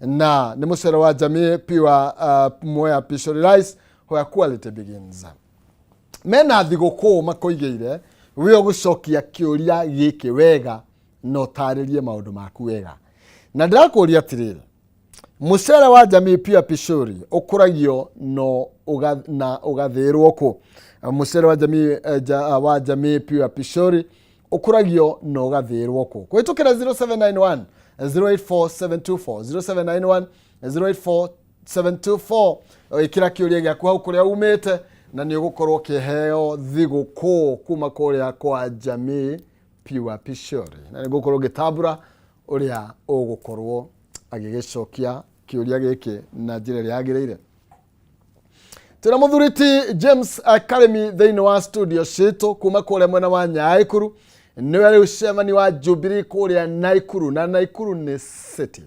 Na nĩ mũcere wa Jamii Pure, Mwea Pishori Rice, where quality begins. Mena thigũkũ makoigĩire wĩ ũgũcokia kĩũria gĩkĩ wega na ũtarĩrie maũndũ maku wega. Na ndĩrakũria atĩrĩrĩ, mũcere wa Jamii Pure Pishori ũkũragio no na ũgathĩĩrwo kũ? Mũcere wa Jamii, wa Jamii Pure Pishori ũkũragio na ũgathĩĩrwo kũ? Kũhĩtũkĩra 0791 084724, 0791 084724, ĩkĩra kĩũria gĩaku hau kũrĩa umĩte na nĩ ũgũkorwo ũkĩheo thigũkũ kuma kũrĩa kwa Jamii Pure Pishori, na nĩ ngũkorwo ngĩtambũra ũrĩa ũgũkorwo agĩgĩcokia kĩũria gĩkĩ na njĩra ĩrĩa yagĩrĩire. Twĩna mũthuri ti James Karĩmi thĩinĩ wa studio citũ kuma kũrĩa mwena wa Nyaikuru. Nĩwe rĩu chairman wa Jubilee kũrĩa Naikuru, na Naikuru nĩ city.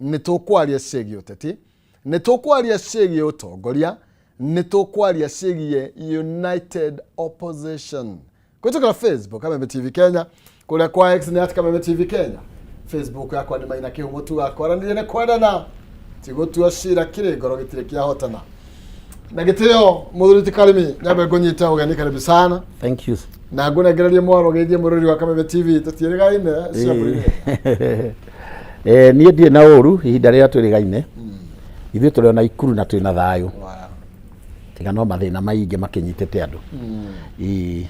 Nĩ tũkwaria ciĩgiĩ ũteti, nĩ tũkwaria ciĩgiĩ ũtongoria, nĩ tũkwaria ciĩgiĩ United Opposition. Kũhĩtũkĩra Facebook Kameme TV Kenya, kũrĩa kwa X nĩ at Kameme TV Kenya. Facebook yakwa nĩ Maina Kĩhumo tu. Gakwaranĩria nĩ kwendana, ti gũtua cira. Kĩrĩ ngoro gĩtirĩ kĩahotana. Na gĩtĩo, mũthuri ti Karĩmi, nyambe ngũnyite ũgeni, karibu sana. Thank you. Na ngũnengererie mwaro geithie mũrũri wa Kameme TV, tũtiĩrĩgaine ciambũri. Niĩ ndirĩ na ũru ihinda rĩrĩa twĩrĩgaine. Ithuĩ tũrĩ ona Ikuru na twĩna thayũ, tiga no mathĩna maingĩ makĩnyitĩte andũ. Ĩĩ.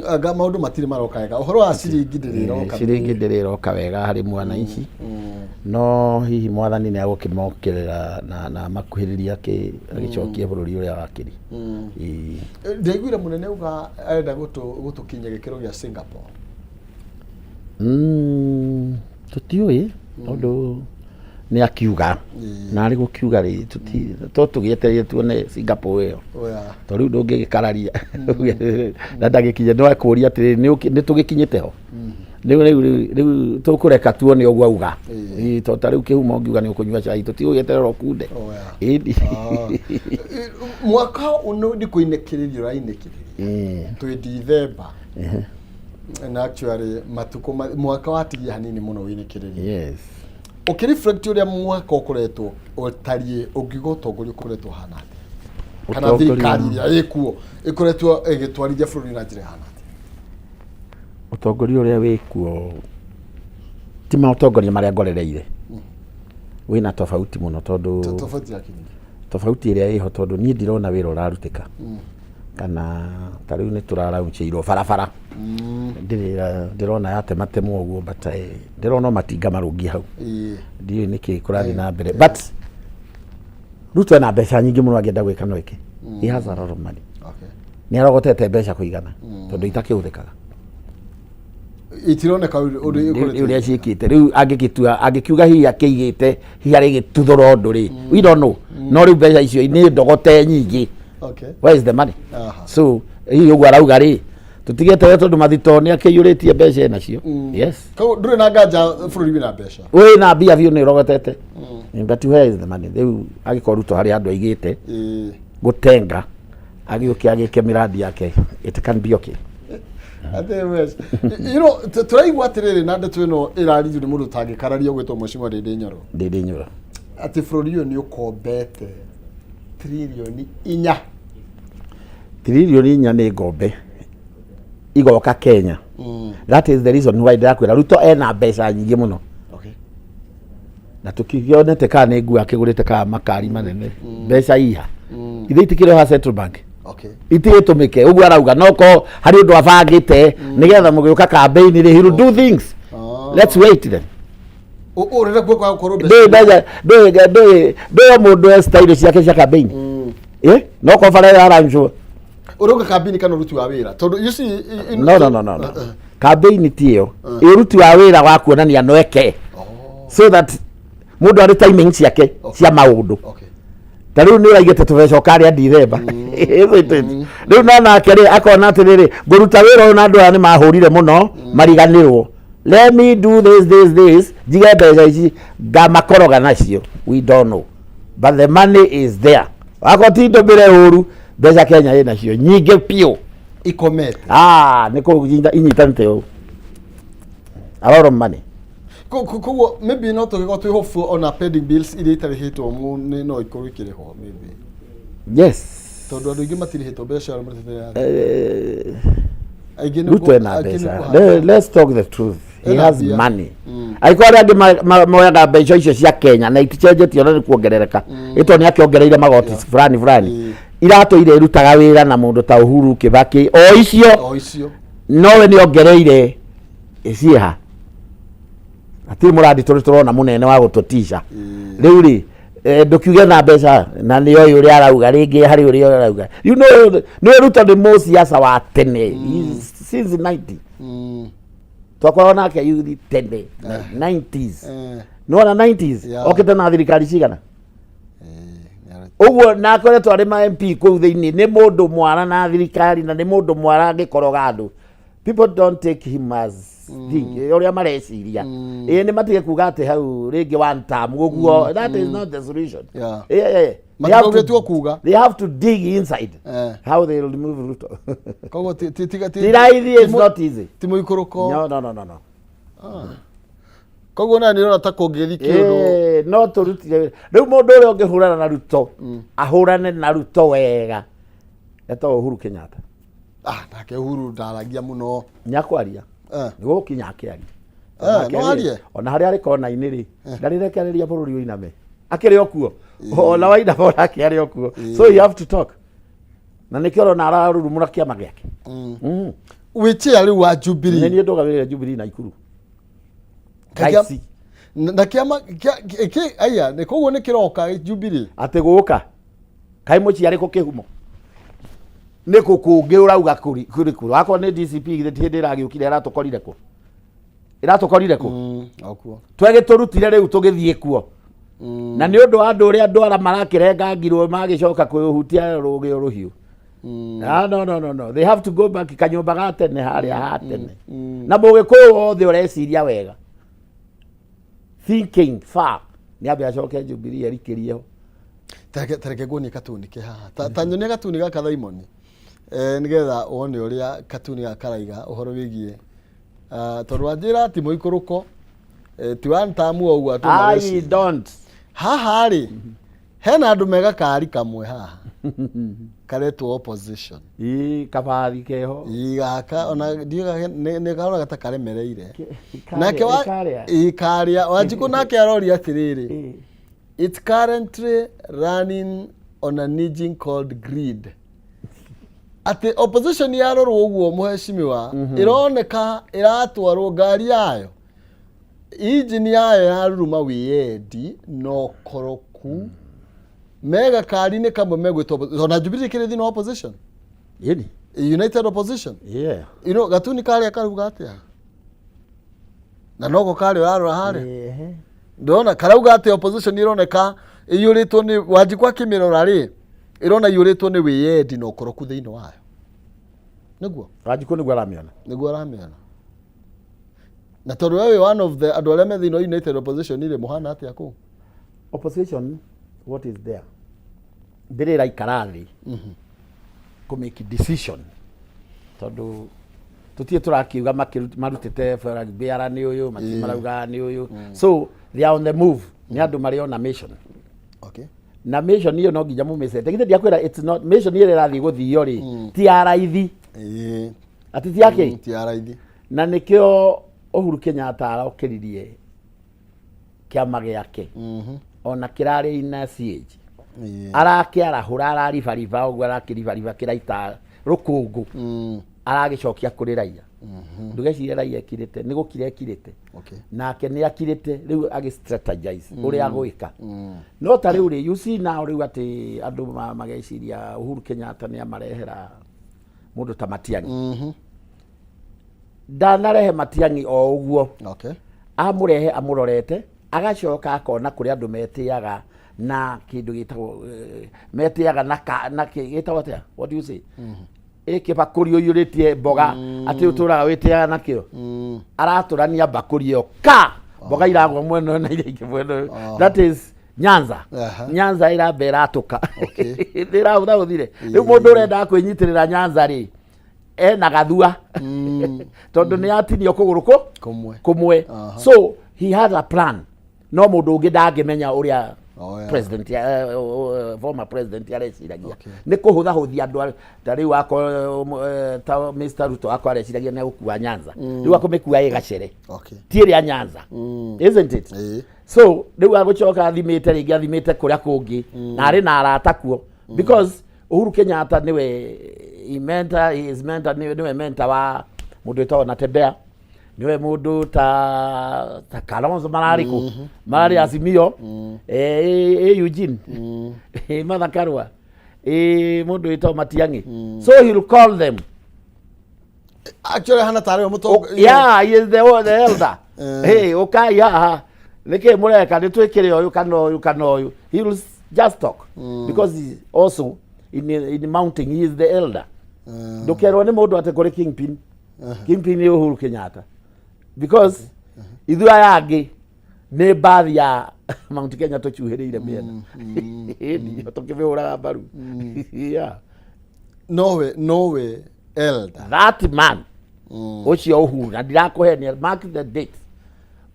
Anga maũndũ matirĩ maroka wega, ũhoro wa ciringi ndĩrĩ ĩroka. Ciringi ndĩrĩ ĩroka wega harĩ mwananchi, no hihi mwathani nĩ agũkĩmokĩrĩra na makuhĩrĩria agĩcokie bũrũri ũrĩa wakĩri. Ĩĩ. Ndaiguire mũnene uga arenda gũtũkinyia gĩkĩro gĩa Singapore. Tũtiũĩ tondũ nĩ akiuga na arĩ gũkiuga rĩ, to tũgĩetereire tuone Singapore ĩyo. Oya. To rĩu ndũngĩgĩkararia na ndagĩkinya no akũria atĩrĩrĩ, nĩ tũgĩkinyĩte ho rĩu tũkũreka tuone ũguo auga. Ĩĩ, to ta rĩu kĩhumo ngiuga nĩ ũkũnyua cai, tũtigũgĩeterera ũkunde. Oya. Ĩni. Mwaka ũno nĩ kũinĩkĩrĩria ũrainĩkĩrĩria, twĩ Dithemba na actually matukũ mwaka watigia hanini mũno wĩinĩkĩrĩria. Ũkĩreflect ũrĩa mwaka ũkoretwo ũtariĩ, ũngiuga ũtongoria ũkoretwo ũhana atĩa, kana thirikari ĩrĩa ĩkuo ĩkoretwo ĩgĩtwarithia bũrũri na njĩra ĩhana atĩa? Ũtongoria ũrĩa wĩkuo ti maũtongoria marĩa ngorereire, wĩna tofauti mũno tondũ Tofauti ya kĩnyingi? Tofauti ĩrĩa ĩho, tondũ niĩ ndirona wĩra ũrarutĩka, kana ta rĩu nĩ tũraraunchĩirwo barabara, ndĩrona yatematemwo ũguo, but ndĩrona o matinga marũngiĩ hau. Ndiũĩ nĩkĩ kũrathiĩ na mbere, but Ruto ena mbeca nyingĩ mũno, angĩenda gwĩka no ĩke. He has a lot of money. Nĩ arogotete mbeca kũigana tondũ itakĩhũthĩkaga. Itironeka ũndũ ĩkoretwo ũrĩa ciĩkĩte rĩu, angĩgĩtua angĩkiuga hihi akĩigĩte hihi arĩgĩtuthũra ũndũ rĩ, we don't know, no rĩu mbeca icio nĩ ndogote nyingĩ. Where is the money? So hihi ũguo arauga rĩ, tũtigeterere tondũ mathito nĩ akĩiyũrĩtie mbeca enacio, yes. Koguo ndũrĩ na nganja bũrũri wĩna mbeca? Wĩna mbia biũ, nĩ ũrogotete, but where is the money? Rĩu angĩkorwo Ruto harĩ handũ aigĩte gũtenga, agĩũke agĩke mĩrandi yake, it can be okay. Atĩ mbeca. Tũraigua atĩrĩrĩ, na ndeto ĩno ĩrarithio nĩ mũndũ ũtangĩkararia ũgwĩtwo Mheshimiwa Ndindi Nyoro, Ndindi Nyoro, atĩ bũrũri ũyũ nĩ ũkombete 4 trillion. 4 trillion nĩ ngombe igoka Kenya. That is the reason why ndĩrakwĩra Ruto ena mbeca nyingĩ mũno. Na tũkĩonete kana nĩ nguo akĩgũrĩte kana makari manene, mbeca iha ithe itikĩrĩ ha Central Bank, itigĩtũmĩke ũguo arauga, no ko harĩ ũndũ abangĩte nĩgetha mũgĩũka campaign rĩ, he will do things. Let's wait then. Ũrenda kuoka gũkorwo mbeca Ndũĩ mbeca, ndũĩ o mũndũ e style ciake cia campaign. No ko bara yaranjwo. Ũrauga kambini kana ũruti wa wĩra? Tondũ you see, No, campaign ti ĩyo, ĩ ũruti wa wĩra wa kuonania no eke, so that mũndũ arĩ timing ciake cia maũndũ. Ta rĩu nĩ ũraigĩte tũbeca ũkarĩa Dithemba. Isn't it? Rĩu no nake rĩ akona atĩrĩrĩ, ngũruta wĩra ũyũ na andũ aya nĩ mahũrire mũno mariganĩrwo, let me do this, this, this, njige mbeca ici ngamakoroga nacio. We don't know, but the money is there. Wakorwo ti ndũmĩre ũru, mbeca Kenya ĩ nacio nyingĩ biũ. Ikomete. Ah, nĩ kũ inyitanĩte ũũ, a lot of money. Koguo maybe no tũgĩkorwo twĩ hopeful ona pending bills iria itarĩhĩtwo nĩ no ikorwo ikĩrĩhwo maybe. Yes. Tondũ andũ aingĩ matirĩhĩtwo mbeca arĩa marutĩte. Aingĩ nĩ Ruto ena aingĩ nĩ mbeca. kũhanda. Let's talk the truth, he Ena has mbia. money. Angĩkorwo arĩa angĩ moyaga mbeca icio cia Kenya na iticenjetie ona nĩ kuongerereka, ĩto nĩ akĩongereire magoti fulani fulani, iratũire irutaga wĩra na mũndũ ta Uhuru, Kibaki, o icio. O icio. Nowe nĩ ongereire ciĩha, hatirĩ mũrandi tũrĩ tũrona mũnene wa gũtũtica. Rĩu rĩ, ndũkiuge na mbeca na nĩ oĩ ũrĩa arauga rĩngĩ harĩ ũrĩa arauga. Rĩu nĩ Ruto nĩ mũciaca wa tene. Since 90 twakoragwo nake youth tene 90s. Nĩwona 90s okĩte na thirikari cigana ũguo na akoretwo arĩ ma MP kũu thĩinĩ. Nĩ mũndũ mwara na thirikari na nĩ mũndũ mwara angĩkoroga andũ. People don't take him as thing ũrĩa mareciria. Ĩĩ, nĩ matige kuga atĩ hau rĩngĩ one term ũguo. That is not the solution. Yeah. Matigũgĩtua kuga. They have to dig inside how they will remove Ruto. Koguo ti raithi, it's not easy. Ti mũikũrũko. No. Koguo na nĩ ũrona ta kũngĩthi kĩũndũ. No tũrutire wĩra. Rĩu mũndũ ũrĩa ũngĩhũrana na Ruto, ahũrane na Ruto wega, etagwo Uhuru Kenyatta. Ah, nake Uhuru ndaragia mũno. Nĩakwaria. Nĩ gũkinya akĩaria. No arie? Ona harĩa arĩ kona-inĩ rĩ, ndarĩrekereria bũrũri ũiname akĩrĩ o kuo, ona wainama onake arĩ o kuo, so you have to talk, na nĩkĩo ũrona ararurumũra kĩama gĩake. Wĩ chair rĩu wa Nĩ Jubilee. niĩ ndũgamĩrĩire Jubilee Naikuru. Thaa ici. Na kĩama aya nĩ koguo nĩ kĩroka Jubilee. Atĩ gũka kaĩ mũciĩ arĩ kũ kĩhumo nĩ kũ kũngĩ ũrauga kũrĩ kũrĩ kũ wakorwo nĩ DCP, githĩ ti hĩndĩ ĩragĩũkire ĩratũkorire kũ, ĩratũkorire kũ? Okuo. Twegĩtũrutire rĩu tũgĩthiĩ kuo na nĩ ũndũ wa andũ ũrĩa andũ ara marakĩrengangirwo magĩcoka kwĩhutia rũgĩo rũhiũ. Ah, no, they have to go back kanyũmba ga tene harĩa ha tene na mũgĩkũyũ wothe ũreciria wega, thinking far, nĩ ambe acoke Jubilee erikĩrie ho. Tareke nguonie katuni ke haha. Ta nyonia gatuni gaka, Thaimoni, nĩgetha wone ũrĩa katuni gaka karaiga ũhoro wĩgiĩ, tondũ wanjĩra ti mũikũrũko, ti one term o ũguo andũ I mareciria. don't. Haha rĩ, hena andũ mega kari kamwe haha karetwo opposition. Ĩ kabathi keho. Ĩ, gaka ona ndiũĩ nĩ karona ta karemereire. Karĩa- Nake wa karĩa. Ĩ, karĩa Wanjikũ nake aroria atĩrĩrĩ, "It's currently running on an engine called greed." Atĩ opposition yarorwo ũguo, mũheshimiwa, ĩroneka ĩratwarwo ngari yayo, injini yayo yaruruma wĩyendi na ũkoroku mega kari-inĩ kamwe megwĩtwo ona Jubilee kĩrĩ thĩinĩ wa opposition. Yeni. United opposition. Gatuni karĩa karauga atĩa na noko karĩa ũrarora harĩa? Ndona karauga atĩ opposition ĩroneka ĩiyũrĩtwo nĩ Wanjikũ akĩmĩrora rĩ, ĩrona iyũrĩtwo nĩ wĩyendi na ũkoroku thĩinĩ wayo, nĩguo? Wanjikũ nĩguo aramĩona. Nĩguo aramĩona. Na tondũ we wĩ one of the andũ arĩa me thĩinĩ wa united opposition rĩ, mũhana atĩa kũu? Opposition, what is there, ndĩrĩ ĩraikara thĩ kũ make decision, tondũ tũtirĩ tũrakiuga marutĩte flag bearer nĩ ũyũ, matirĩ marauga nĩ ũyũ, so they are on the move. Nĩ andũ marĩ on a mission. Na mission iyo no nginya mũmĩcete. Githĩ ndiakwĩra it's not mission ĩrĩa ĩrathiĩ gũthio rĩ, ti ya raithi. Atĩ ti ya kĩ? Ti ya raithi. Na nĩkĩo Uhuru Kenyatta arokĩririe kĩama gĩake ona kĩrarĩ ina CH, arakĩarahũra, araribariba ũguo, arakĩribariba kĩraita rũkũngũ, aragĩcokia kũrĩ raia. Ndũgecirie raia ĩkirĩte, nĩ gũkira ĩkirĩte. Nake nĩ akirĩte rĩu agĩ strategize ũrĩa agwĩka. No ta rĩu rĩ, you see now rĩu atĩ andũ mageciria Uhuru Kenyatta nĩ amarehera mũndũ ta Matiang'i. Ndanarehe Matiang'i o ũguo. Amũrehe amũrorete, agacoka akona kũrĩ andũ metĩaga na kĩndũ gĩtagwo metĩaga na na gĩtagwo atĩa, what do you say, ĩ kĩbakũri ũiyũrĩtie mboga, atĩ ũtũraga wĩtĩaga nakĩo. Aratũrania mbakũri ĩyo ka mboga iragwa mwena ũyũ na iria ingĩ mwena ũyũ. That is Nyanza. Nyanza ĩramba ĩratũka, ĩraũthaũthire. Rĩu mũndũ ũrendaga kwĩnyitĩrĩra Nyanza rĩ, ena gathua, tondũ nĩ atinio kũgũrũ kũ Kũmwe. Kũmwe. So He has a plan, no mũndũ ũngĩ ndangĩmenya ũrĩa president former president areciragia. Nĩ kũhũthahũthia andũ ta rĩu ako ta Mr. Ruto ako areciragia nĩ agũkua Nyanza, rĩu akũmĩkua ĩ gacere, ti ĩrĩa Nyanza, isn't it? Ĩĩ. So rĩu agũcoka athimĩte rĩngĩ, athimĩte kũrĩa kũngĩ na arĩ na arata kuo, because Uhuru Kenyatta nĩwe he mentor, he is mentor, nĩwe mentor wa mũndũ wĩtagwo Natembeya, nĩwe mũndũ ta Kalonzo, mararĩ kũ, mararĩ Azimio, Eugene, Martha Karua, mũndũ wĩtagwo Matiang'i. So he'll call them. Actually hana tarĩ we mũtongo. Yeah, he is the elder. Hey, ukai haha, nĩkĩ mũreka, nĩ twĩkĩre ũyũ kana ũyũ kana ũyũ. He will just talk because he also in mounting, he is the elder. Ndũkerwo nĩ mũndũ atĩ kũrĩ kingpin. Kingpin nĩ Uhuru Kenyatta, because ithuĩ aya angĩ nĩ mbathi ya Mount Kenya tũcuhĩrĩire mĩena. Ĩni, tũkĩmĩhũraga mbaru, yeah. Nowe elder. That man ũcio Uhuru, na ndirakũhenia, mark the date,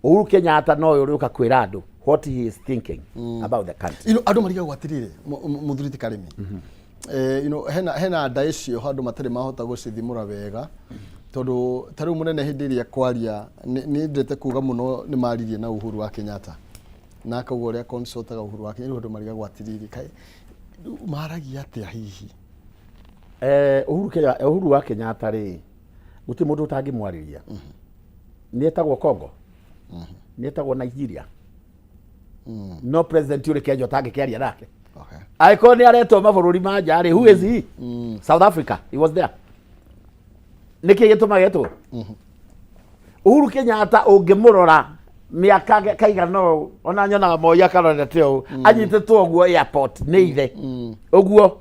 Uhuru Kenyatta nowe ũrĩũka kwĩra andũ what he is thinking about the country. Andũ marigagwo atĩrĩrĩ, mũthuri ti Karĩmi, hena nda icio andũ matarĩ mahota gũcithimũra wega, tondũ ta rĩu mũnene hĩndĩ ĩrĩa kwaria nĩ ndete kuga mũno nĩ maririe na Uhuru wa Kenyatta na akauga ũrĩa consultaga Uhuru wa Kenyatta. Rĩu andũ marigagwo atĩrĩrĩ, kaĩ maragia atĩa hihi? Uhuru wa Kenyatta rĩ, gũtirĩ mũndũ ũtangĩmwarĩria. Nĩ etagwo Congo, nĩ etagwo Nigeria, no president ũrĩ Kenya ũtangĩkĩaria nake. Angĩkorwo nĩ aretwo mabũrũri ma nja rĩ, who is he? South Africa, he was there. Nĩkĩ gĩtũmaga etwo Uhuru Kenyatta? Ũngĩmũrora mĩaka kaigana ũũ, ona nyonaga Moi akarorete ũũ, anyitĩtwo ũguo airport nĩ ithe ũguo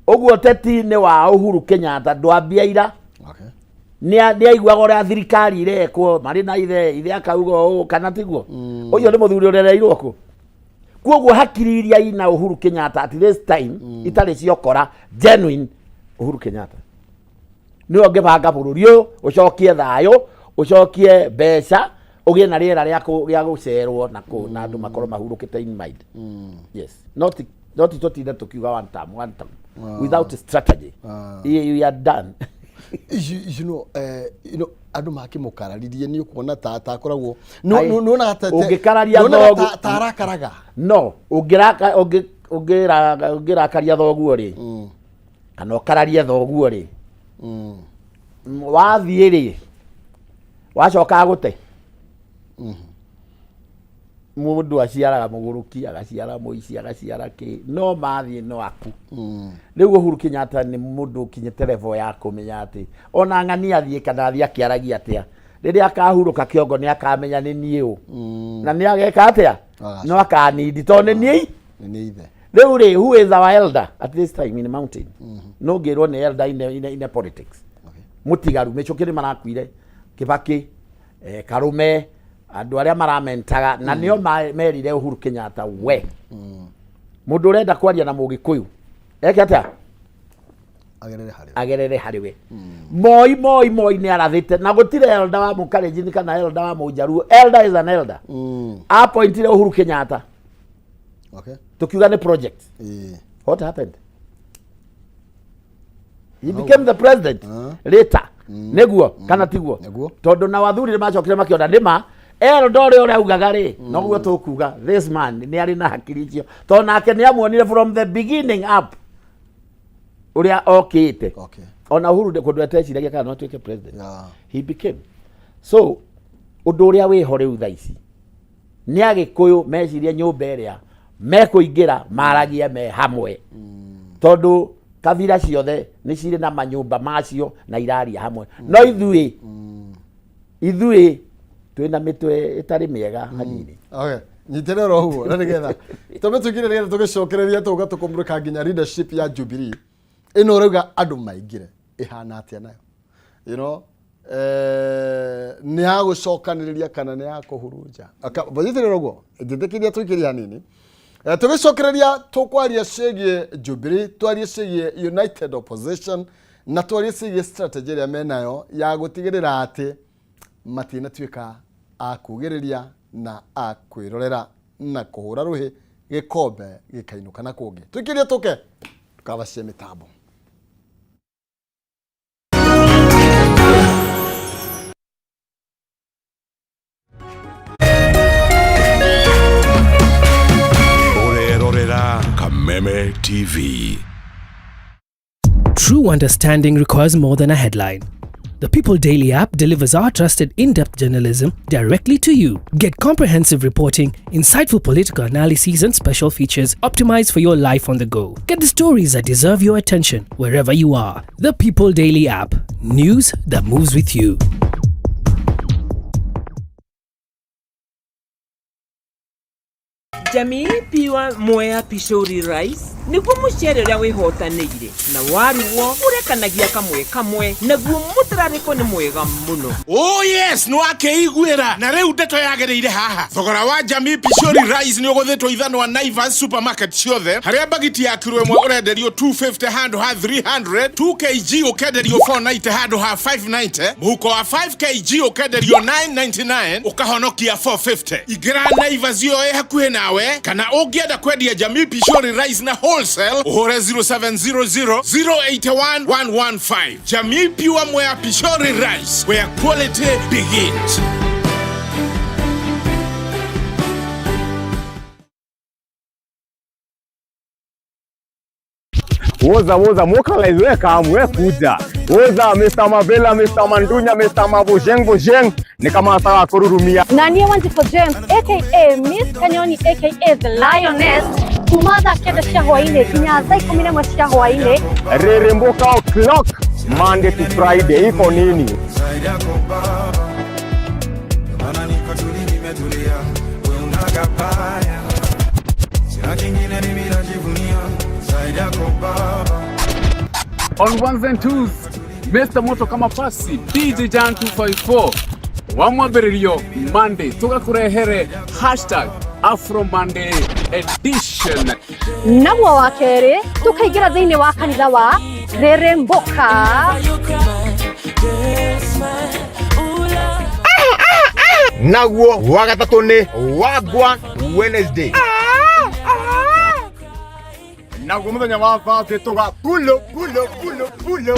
ũguo. Teti-inĩ wa Uhuru Kenyatta ndwambia ira. Nĩ aiguaga ũrĩa thirikari irekwo marĩ na ithe, ithe akauga ũũ kana tiguo. Ũcio nĩ mũthuri ũrereirwo kũ, kuoguo hakiri iria ina Uhuru Kenyatta at this time itarĩ ciokora genuine. Uhuru Kenyatta nĩwe ũngĩbanga bũrũri ũyũ, ũcokie thayũ, ũcokie mbeca, ũgĩe na rĩera rĩa gũcerwo na kũ na andũ makorwo mahurũkĩte in mind. Yes, not tũtinde tũkiuga one term, one term without strategy. We are done. Andũ makĩmũkararirie nĩ ũkuona ta akoragwo Ai, nĩwonaga ũngĩkararia nĩwonaga ta arakaraga? No ũngĩraka ũngĩrakaria thoguo rĩ, kana ũkararie thoguo rĩ, wathiĩ rĩ, wacoka gũte. Mũndũ aciaraga mũgũrũki, agaciara mũici, agaciara kĩ, no mathiĩ no aku. Rĩu Uhuru Kenyatta nĩ mũndũ ũkinyĩte level ya kũmenya atĩ ona ng'ani athiĩ kana athiĩ akĩaragia atĩa, rĩrĩa akahurũka kĩongo nĩ akamenya nĩ niĩ ũ na nĩ ageka atĩa. Agacoka. No akanindi tondũ nĩ niĩ. Nĩ nĩ ithe. Rĩu rĩ, who is our elder at this time in the mountain? No ngĩrwo nĩ elder in a politics. Mũtigaru mĩcũkĩ nĩ marakuire, Kĩbakĩ, Karume, andũ arĩa maramentaga na nĩo merire Uhuru Kenyatta, we mũndũ ũrenda kwaria na Mũgĩkũyũ eke atĩa? Agerere harĩ we. Agerere harĩ we. Moi nĩ arathĩte na gũtirĩ elder wa Mũkalenjin kana elder wa Mũjaruo. Elder is an elder. Appointire Uhuru Kenyatta. Tukiuga nĩ project. What happened? He became the president later, nĩguo kana tiguo? Nĩguo. Tondũ na wathuri nĩ macokire makĩona nĩma elder ũrĩa ũraugaga rĩ, noguo tũkuga this man nĩ arĩ na hakiri icio, tondũ nake nĩ amuonire from the beginning up ũrĩa okĩte. Ona Uhuru kũndũ eteciragia kana no atuĩke president, he became. So ũndũ ũrĩa wĩho rĩu thaa ici nĩ Agĩkũyũ mecirie nyũmba ĩrĩa mekũingĩra maragie me hamwe, tondũ kabira ciothe nĩ cirĩ na manyũmba macio na iraria hamwe, no ithuĩ twĩna mĩtwe ĩtarĩ mĩega hanini. Okay. Nyitĩrĩra oro ũguo na nĩgetha tũme tũingĩre, nĩgetha tũgĩcokereria tũga tũkũmũrĩka nginya leadership ya Jubilee ĩno ũrauga andũ maingĩre ĩhana atĩa nayo, nĩ ya gũcokanĩrĩria kana nĩ ya kũhurunja? Nyitĩrĩra ũguo, njĩtĩkĩria tũikĩrie hanini. Tũgĩcokereria tũkwaria ciĩgiĩ Jubilee, twarie ciĩgiĩ United Opposition na twarie ciĩgiĩ strategy ĩrĩa menayo ya gũtigĩrĩra atĩ matinatuĩka. A kugĩrĩria na a kwĩrorera na kũhũra rũhĩ gĩkombe gĩkainũka na kũngĩ. Tũikĩrie tũke tũkabacie mĩtambo. Ũrerorera Kameme TV. True understanding requires more than a headline. The People Daily app delivers our trusted in depth journalism directly to you. Get comprehensive reporting, insightful political analyses, and special features optimized for your life on the go. Get the stories that deserve your attention wherever you are. The People Daily app. News that moves with you. Jamii Pure Mwea Pishori Rice nĩguo mũcere ũrĩa wĩhotanĩire na warugwo ũrekanagia kamwe kamwe naguo mũtararĩko nĩ mwega mũno. Oh yes, nĩ wakĩiguĩra na rĩu ndeto yagĩrĩire haha. Thogora wa Jamii Pishori Rice nĩ ũgũthĩtwo ithanwa Naivas supermarket ciothe harĩa bagiti ya kiro ĩmwe ũrenderio 250 handũ ha 300, 2 kg ũkenderio 490 handũ ha 590, mũhuko wa 5 kg ũkenderio 999 ũkahonokia 450. Ingĩra Naivas ĩyo ĩ hakuhĩ nawe kana ũngĩenda kwendia Jamii Pishori Rice na wholesale ũhũre 0700 081 115. Jamii Pure Mwea Pishori Rice, where quality begins. Woza woza mokalize we kam we kuja. Woza Mr. Mavela, Mr. Mandunya, Mr. Mabujeng Bujeng ni kama sawa kururumia. Na niĩ Wanjikũ James aka Miss Kanyoni aka The Lioness kuma thaa 9 cia hwainĩ nginya thaa 11 cia hwainĩ. Reremboka o'clock Monday to Friday iko nini? On ones and twos, Mr. Moto kama pasi DJ Jan 254 wa mwambĩrĩrio Monday tũgakũrehere hashtag Afro Monday edition. Naguo wa kerĩ tũkaingĩra thĩinĩ wa kanitha wa Reremboka. Naguo wa gatatũ nĩ Wagwan Wednesday. Naguo mũthenya wa Thursday tũga pulo pulo pulo pulo.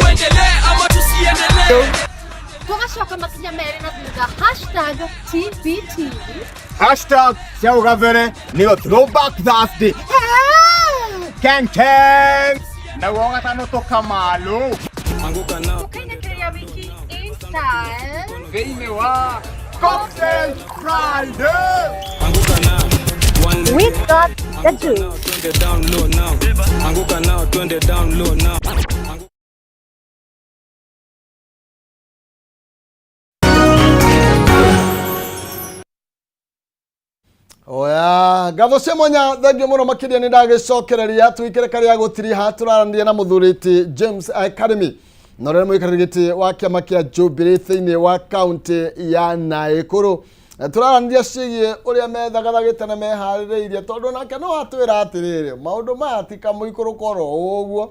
Tũgacoka makinya merĩ na thutha hashtag TBT. Hashtag cia ũgabere nĩyo Throwback Thursday. Keng keng. Naguo wa gatano tũkamalo. Tũkainĩkĩria wiki in style. Thĩinĩ wa Cocktail Friday. We got the juice. Oya, ngatho cia mwanya thengio mũno makĩria nĩ ndagĩcokereria tũikĩre karĩa gũtiriha tũraranĩria na mũthuri James Academy na ũrĩa nĩ mũikarĩri gĩtĩ wa kĩama kĩa Jubilee thĩinĩ wa kaunti ya Naikuru. Tũraranĩria ciĩgiĩ ũrĩa methagathagĩte na meharĩrĩirie tondũ nake no atwĩra atĩrĩrĩ maũndũ maya ti kamũikũrũko oro ũguo,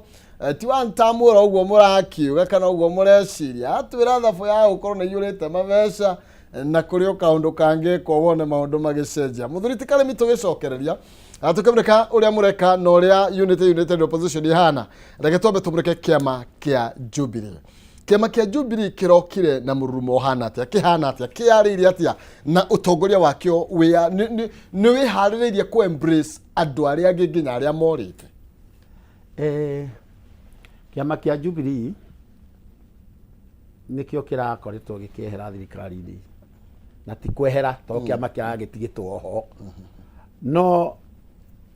ti one term oro ũguo mũrakiuga kana ũguo mũreciria. Atwĩra thabu ya gũkorwo nĩ iyũrĩte mabeca na kũrĩ o kaũndũ kangĩkwo wone maũndũ magĩcenjia. Mũthuri ti Karĩmi tũgĩcokereria tũkĩmũrĩka ũrĩa mũreka na ũrĩa United Opposition ihana, reke twambe tũmũrĩke kĩama kĩa Jubilee. Kĩama kĩa Jubilee kĩrokire na mũrurumo ũhana atĩa, kĩhana atĩa, kĩarĩirie atĩa, na ũtongoria wakĩo nĩ wĩharĩrĩirie kũ embrace andũ arĩa angĩ nginya arĩa morĩte? Kĩama kĩa Jubilee nĩkĩo kĩrakoretwo gĩkĩehera thirikari-inĩ na ti kwehera tondũ kĩama kĩragĩtigĩtwo ho no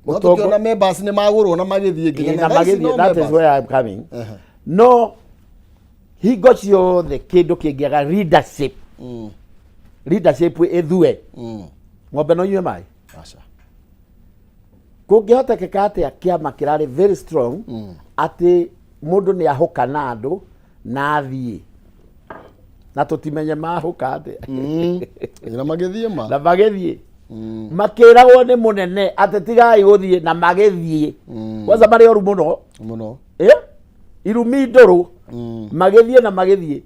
No tũkĩona members nĩ magũrwo na magĩthiĩ nginya na thaa ici magĩthiĩ, no that is members. where I'm coming. No hingo ciothe kĩndũ kĩngĩaga leadership, leadership ĩthue, ng'ombe no inyue maĩ. Aca. Kũngĩhotekeka atĩa kĩama kĩrarĩ very strong atĩ mũndũ nĩ ahũka na andũ na athiĩ na tũtimenye mahũka atĩa? Na magĩthiĩ ma. Na magĩthiĩ makĩragwo nĩ mũnene atĩ tigai gũthiĩ na magĩthiĩ. Kwanza marĩ oru mũno mũno. Irumi ndũrũ. Magĩthiĩ na magĩthiĩ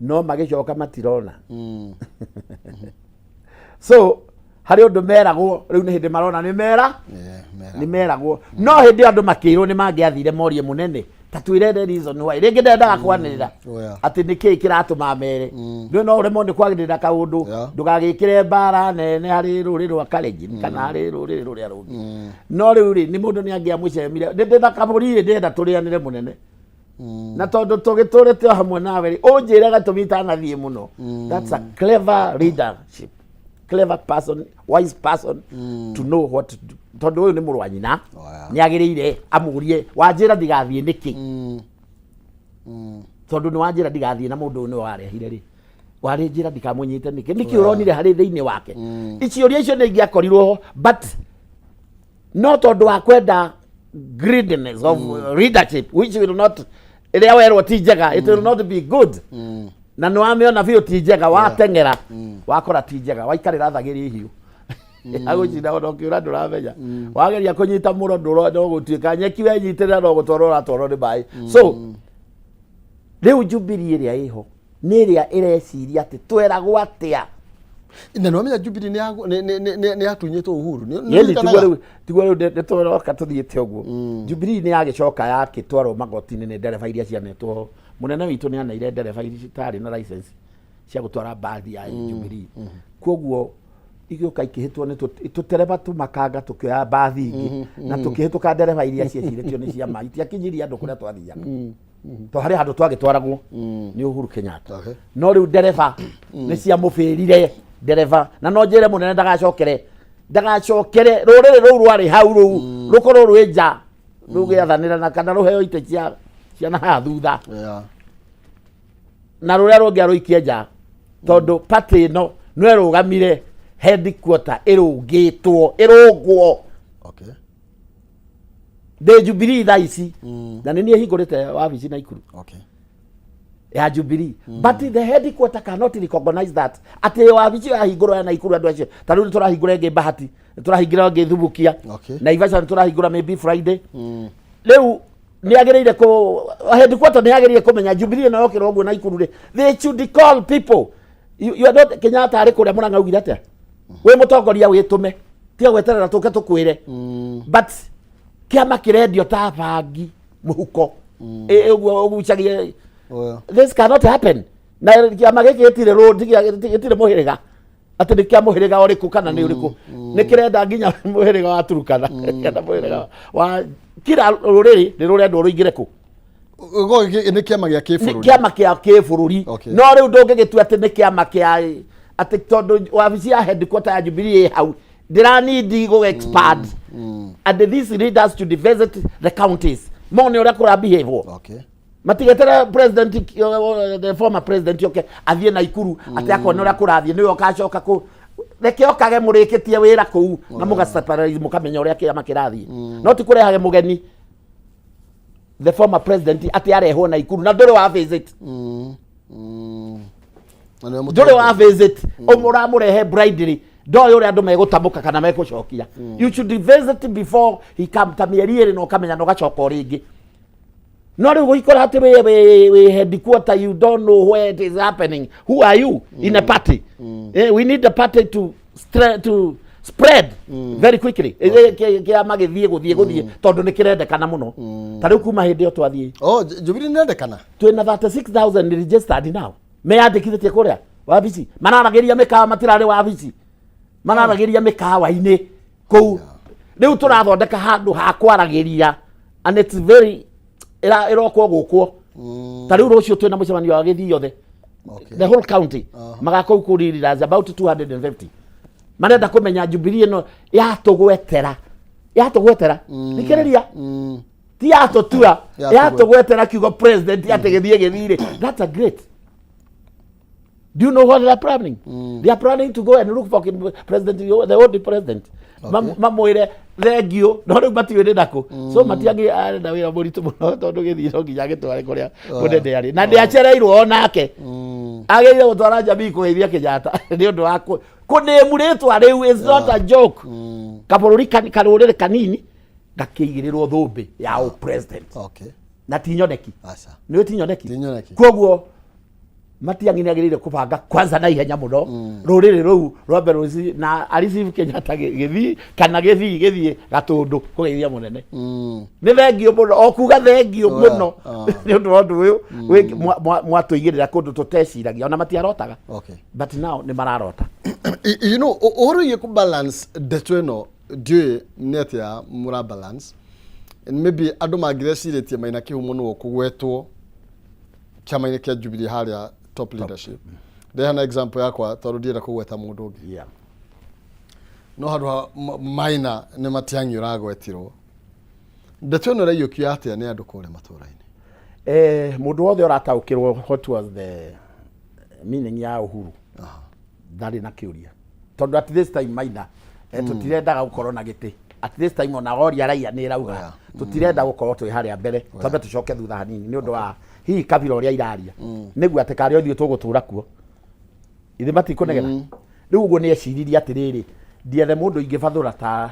no magĩcoka matirona. So harĩ ũndũ meragwo rĩu nĩ hĩndĩ marona nĩ mera Yeah, mera. nĩ meragwo no hĩndĩ ĩyo andũ makĩrwo nĩ mangĩathire morie mũnene ta twĩre the reason why rĩngĩ ndendaga kwanĩrĩra Oh, yeah. atĩ nĩ kĩĩ kĩratũma mere nĩ no ũremwo nĩ kwagĩrĩra kaũndũ ndũgagĩkĩre mbara nene harĩ rũrĩrĩ rwa Kalenjin kana harĩ rũrĩrĩ rũrĩa rũngĩ no rĩu rĩ nĩ mũndũ nĩ angĩamũcemire nĩ ndĩna kabũri rĩ ndĩrenda tũrĩanĩre mũnene na tondũ tũgĩtũrĩte o hamwe nawe rĩ ũnjĩre gatũmi itanathiĩ mũno. That's a clever leadership, clever person, wise person to know what to do, tondũ ũyũ nĩ mũrũ wa nyina. Oh, yeah. Nĩ agĩrĩire amũrie, wanjĩra ndigathiĩ nĩkĩ? Tondũ nĩ wanjĩra ndigathiĩ na mũndũ ũyũ nĩwe warehire rĩ, warĩ njĩra ndikamũnyite nĩkĩ? Nĩkĩ ũronire harĩ thĩinĩ wake? Iciũria icio nĩ ingĩakorirwo ho, but no tondũ wa kwenda greediness of leadership, which will not, ĩrĩa werwo ti njega, it will not be good, na nĩ wamĩona biũ ti njega, wateng'era wakora ti njega, waikarĩra thagĩri hiũ agũcinda ona ũkĩũra ndũramenya, wageria kũnyita mũro ndũro no gũtuĩka nyeki wenyitĩrĩra no gũtwarwo ũratwarwo nĩ maĩ. So rĩu Jubilee ĩrĩa ĩho nĩ ĩrĩa ĩreciria atĩ tweragwo atĩa? Na nĩ wamenya Jubilee nĩ yatunyĩtwo Uhuru. Yeni. Nĩ Tiguo rĩu, tiguo rĩu nĩ tũroka tũthiĩte ũguo. Jubilee nĩ yagĩcoka yakĩtwarwo magoti-inĩ nĩ ndereba iria cianetwo ho. Mũnene witũ nĩ aneire ndereba iria citarĩ na license cia gũtwara mbathi ya Jubilee, koguo igĩũka ikĩhĩtwo nĩ tũtereba tũmakanga tũkĩoya mbathi ingĩ na tũkĩhĩtũka ndereba iria ciecirĩtio nĩ ciama, itiakinyirie andũ kũrĩa twathiaga, to harĩ handũ twagĩtwaragwo nĩ Uhuru Kenyatta. No rĩu ndereba nĩ ciamũbĩrire ndereba, na no njĩre mũnene ndagacokere, ndagacokere rũrĩrĩ rũu rwarĩ hau rũu rũkorwo rwĩ nja rũgĩathanĩra na kana rũheo itĩ cia ciana haha thutha na rũrĩa rũngĩ arũikie nja, tondũ party ĩno no ĩrũgamire headquarter ĩrũngĩtwo ĩrũngwo. Ndĩ Jubilee thaa ici na nĩ niĩ hingũrĩte wabici Naikuru ya Jubilee, but the headquarter cannot recognize that atĩ wabici ĩyo yahingũrwo ya Naikuru, andũ acio ta rĩu nĩ tũrahingũra ĩngĩ Bahati, nĩ tũrahingũra ĩngĩ Thubukia, Naivasha nĩ tũrahingũra maybe Friday. Rĩu nĩ agĩrĩire kũ headquarter nĩ agĩrĩire kũmenya Jubilee ĩno yokĩra ũguo Naikuru rĩ, they should call people. You are not Kenyatta arĩ kũrĩa Mũrang'a augire atĩa? Wĩ mũtongoria wĩtũme, tiga gweterera tũke tũkwĩre. But kĩama kĩrendio ta bangi mũhuko. Ũguo ũgucagie. This cannot happen. Na kĩama gĩkĩ gĩtirĩ gĩtirĩ mũhĩrĩga atĩ nĩ kĩa mũhĩrĩga ũrĩkũ kana nĩ ũrĩkũ, nĩ kĩrenda nginya mũhĩrĩga wa Turukana kana mũhĩrĩga wa kila rũrĩrĩ nĩ rũrendwo rũingĩre kũ. Nĩ kĩama gĩa Nĩ kĩbũrũri. Kĩama kĩa kĩbũrũri. No rĩu ndũngĩgĩtua atĩ nĩ kĩama kĩa atĩ tondũ wabici ya headquarter ya Jubilee ĩ hau ndĩranindi gũ expand, and these leaders should visit the counties mone ũrĩa kũra behave. Matigetere president, the former president oke athiĩ Naikuru atĩ akone ũrĩa kũrathiĩ nĩwe ũkacoka kũ reke okage mũrĩkĩtie wĩra kũu na mũgaseparate mũkamenya ũrĩa kĩama kĩrathiĩ, no ti kũrehage mũgeni the former president atĩ arehwo Naikuru na ndũrĩ wa visit. Na nĩwe Ndũrĩ wa mũtongoria. visit, ũramũrehe blindly, ndoĩ ũrĩa andũ megũtamũka kana megũcokia. You should visit before he come ta mĩeri 2 na ũkamenya na ũgacoka o rĩngĩ. No rĩu gũikora atĩ wĩ headquarter, you don't know where it is happening. Who are you in a party? We need the party to spread very quickly. Kĩama gĩthiĩ gũthiĩ tondũ nĩ kĩrendekana mũno. Ta rĩu kuma hĩndĩ ĩyo twathiĩ Oh, Jubilee nĩ endekana. Twĩna 36,000 registered now meyandĩkithĩtie kũrĩa wabici, mararagĩria mĩkawa, matirarĩ wabici, mararagĩria mĩkawa-inĩ kũu. Rĩu tũrathondeka handũ ha kwaragĩria and it's very ĩrokwo gũkwo. Ta rĩu rũciũ twĩna mũcemanio wa gĩthii yothe, the whole county magakorwo kũu leaders about 250 marenda kũmenya Jubilee ĩno yatũgwetera, yatũgwetera, thikĩrĩria, ti yatũtua. Yatũgwetera. Yatũgwetera kiugo president atĩ gĩthiĩ gĩthirĩ. That's a great. Do you know what they are planning? They are planning to go and look for president, the old president, mamwĩre thengio, no rĩu matiũĩ nĩ nakũ. So matiangĩ arenda wĩra mũritũ mũno tondũ gĩthiĩ no nginya agĩtware kũrĩa mũnene arĩ na ndĩacereirwo onake. Agĩrĩire gũtwara jamii kũgeithia Kenyatta nĩ ũndũ wa kũnĩmu rĩtwa rĩu is not a joke. Kabũrũri karũrĩrĩ kanini gakĩigĩrĩrwo thũmbĩ ya ũ president na ti nyoneki. Aca. Nĩ ti nyoneki. Ti nyoneki. Koguo Matiang'i nĩ agĩrĩire kũbanga kwanza na ihenya mũno rũrĩrĩ rũu rwambe rũci na areceive Kenyatta gĩthii kana gĩthii gĩthiĩ Gatũndũ kũgeithia mũnene. Nĩ thengio mũno, o kuga thengio mũno nĩ ũndũ wa ũndũ ũyũ mwatũigĩrĩra kũndũ tũteciragia, ona matiarotaga. But now nĩ mararota. Ũhoro wĩgiĩ kũ balance ndeto ĩno, ndiũĩ nĩ atĩa mũra balance. And maybe andũ mangĩrecirĩtie Maina Kĩhumo nĩwe ũkũgwetwo kĩama-inĩ kĩa Jubilee harĩa top leadership. Ndehana example yakwa tondũ ndienda kũgweta mũndũ ũngĩ. No handũ ha Maina nĩ Matiang'i ũragwetirwo. Ndeto ĩno ĩraiyũkio atĩa nĩ andũ kũrĩa matũũra-inĩ? Mũndũ wothe ũrataũkĩrwo what was the meaning ya Uhuru ndarĩ na kĩũria, tondũ at this time Maina tũtirendaga gũkorwo na gĩtĩ at this time, ona woria raia nĩ ĩrauga tũtirenda gũkorwo twĩ harĩa mbere, twambe tũcoke thutha hanini nĩ ũndũ wa hihi kabira ũrĩa iraria nĩguo atĩ karĩa ithuĩ tũgũtũra kuo ithe matikũnegena. Rĩu ũguo nĩ eciririe atĩrĩrĩ, ndiethe mũndũ ingĩbathũra ta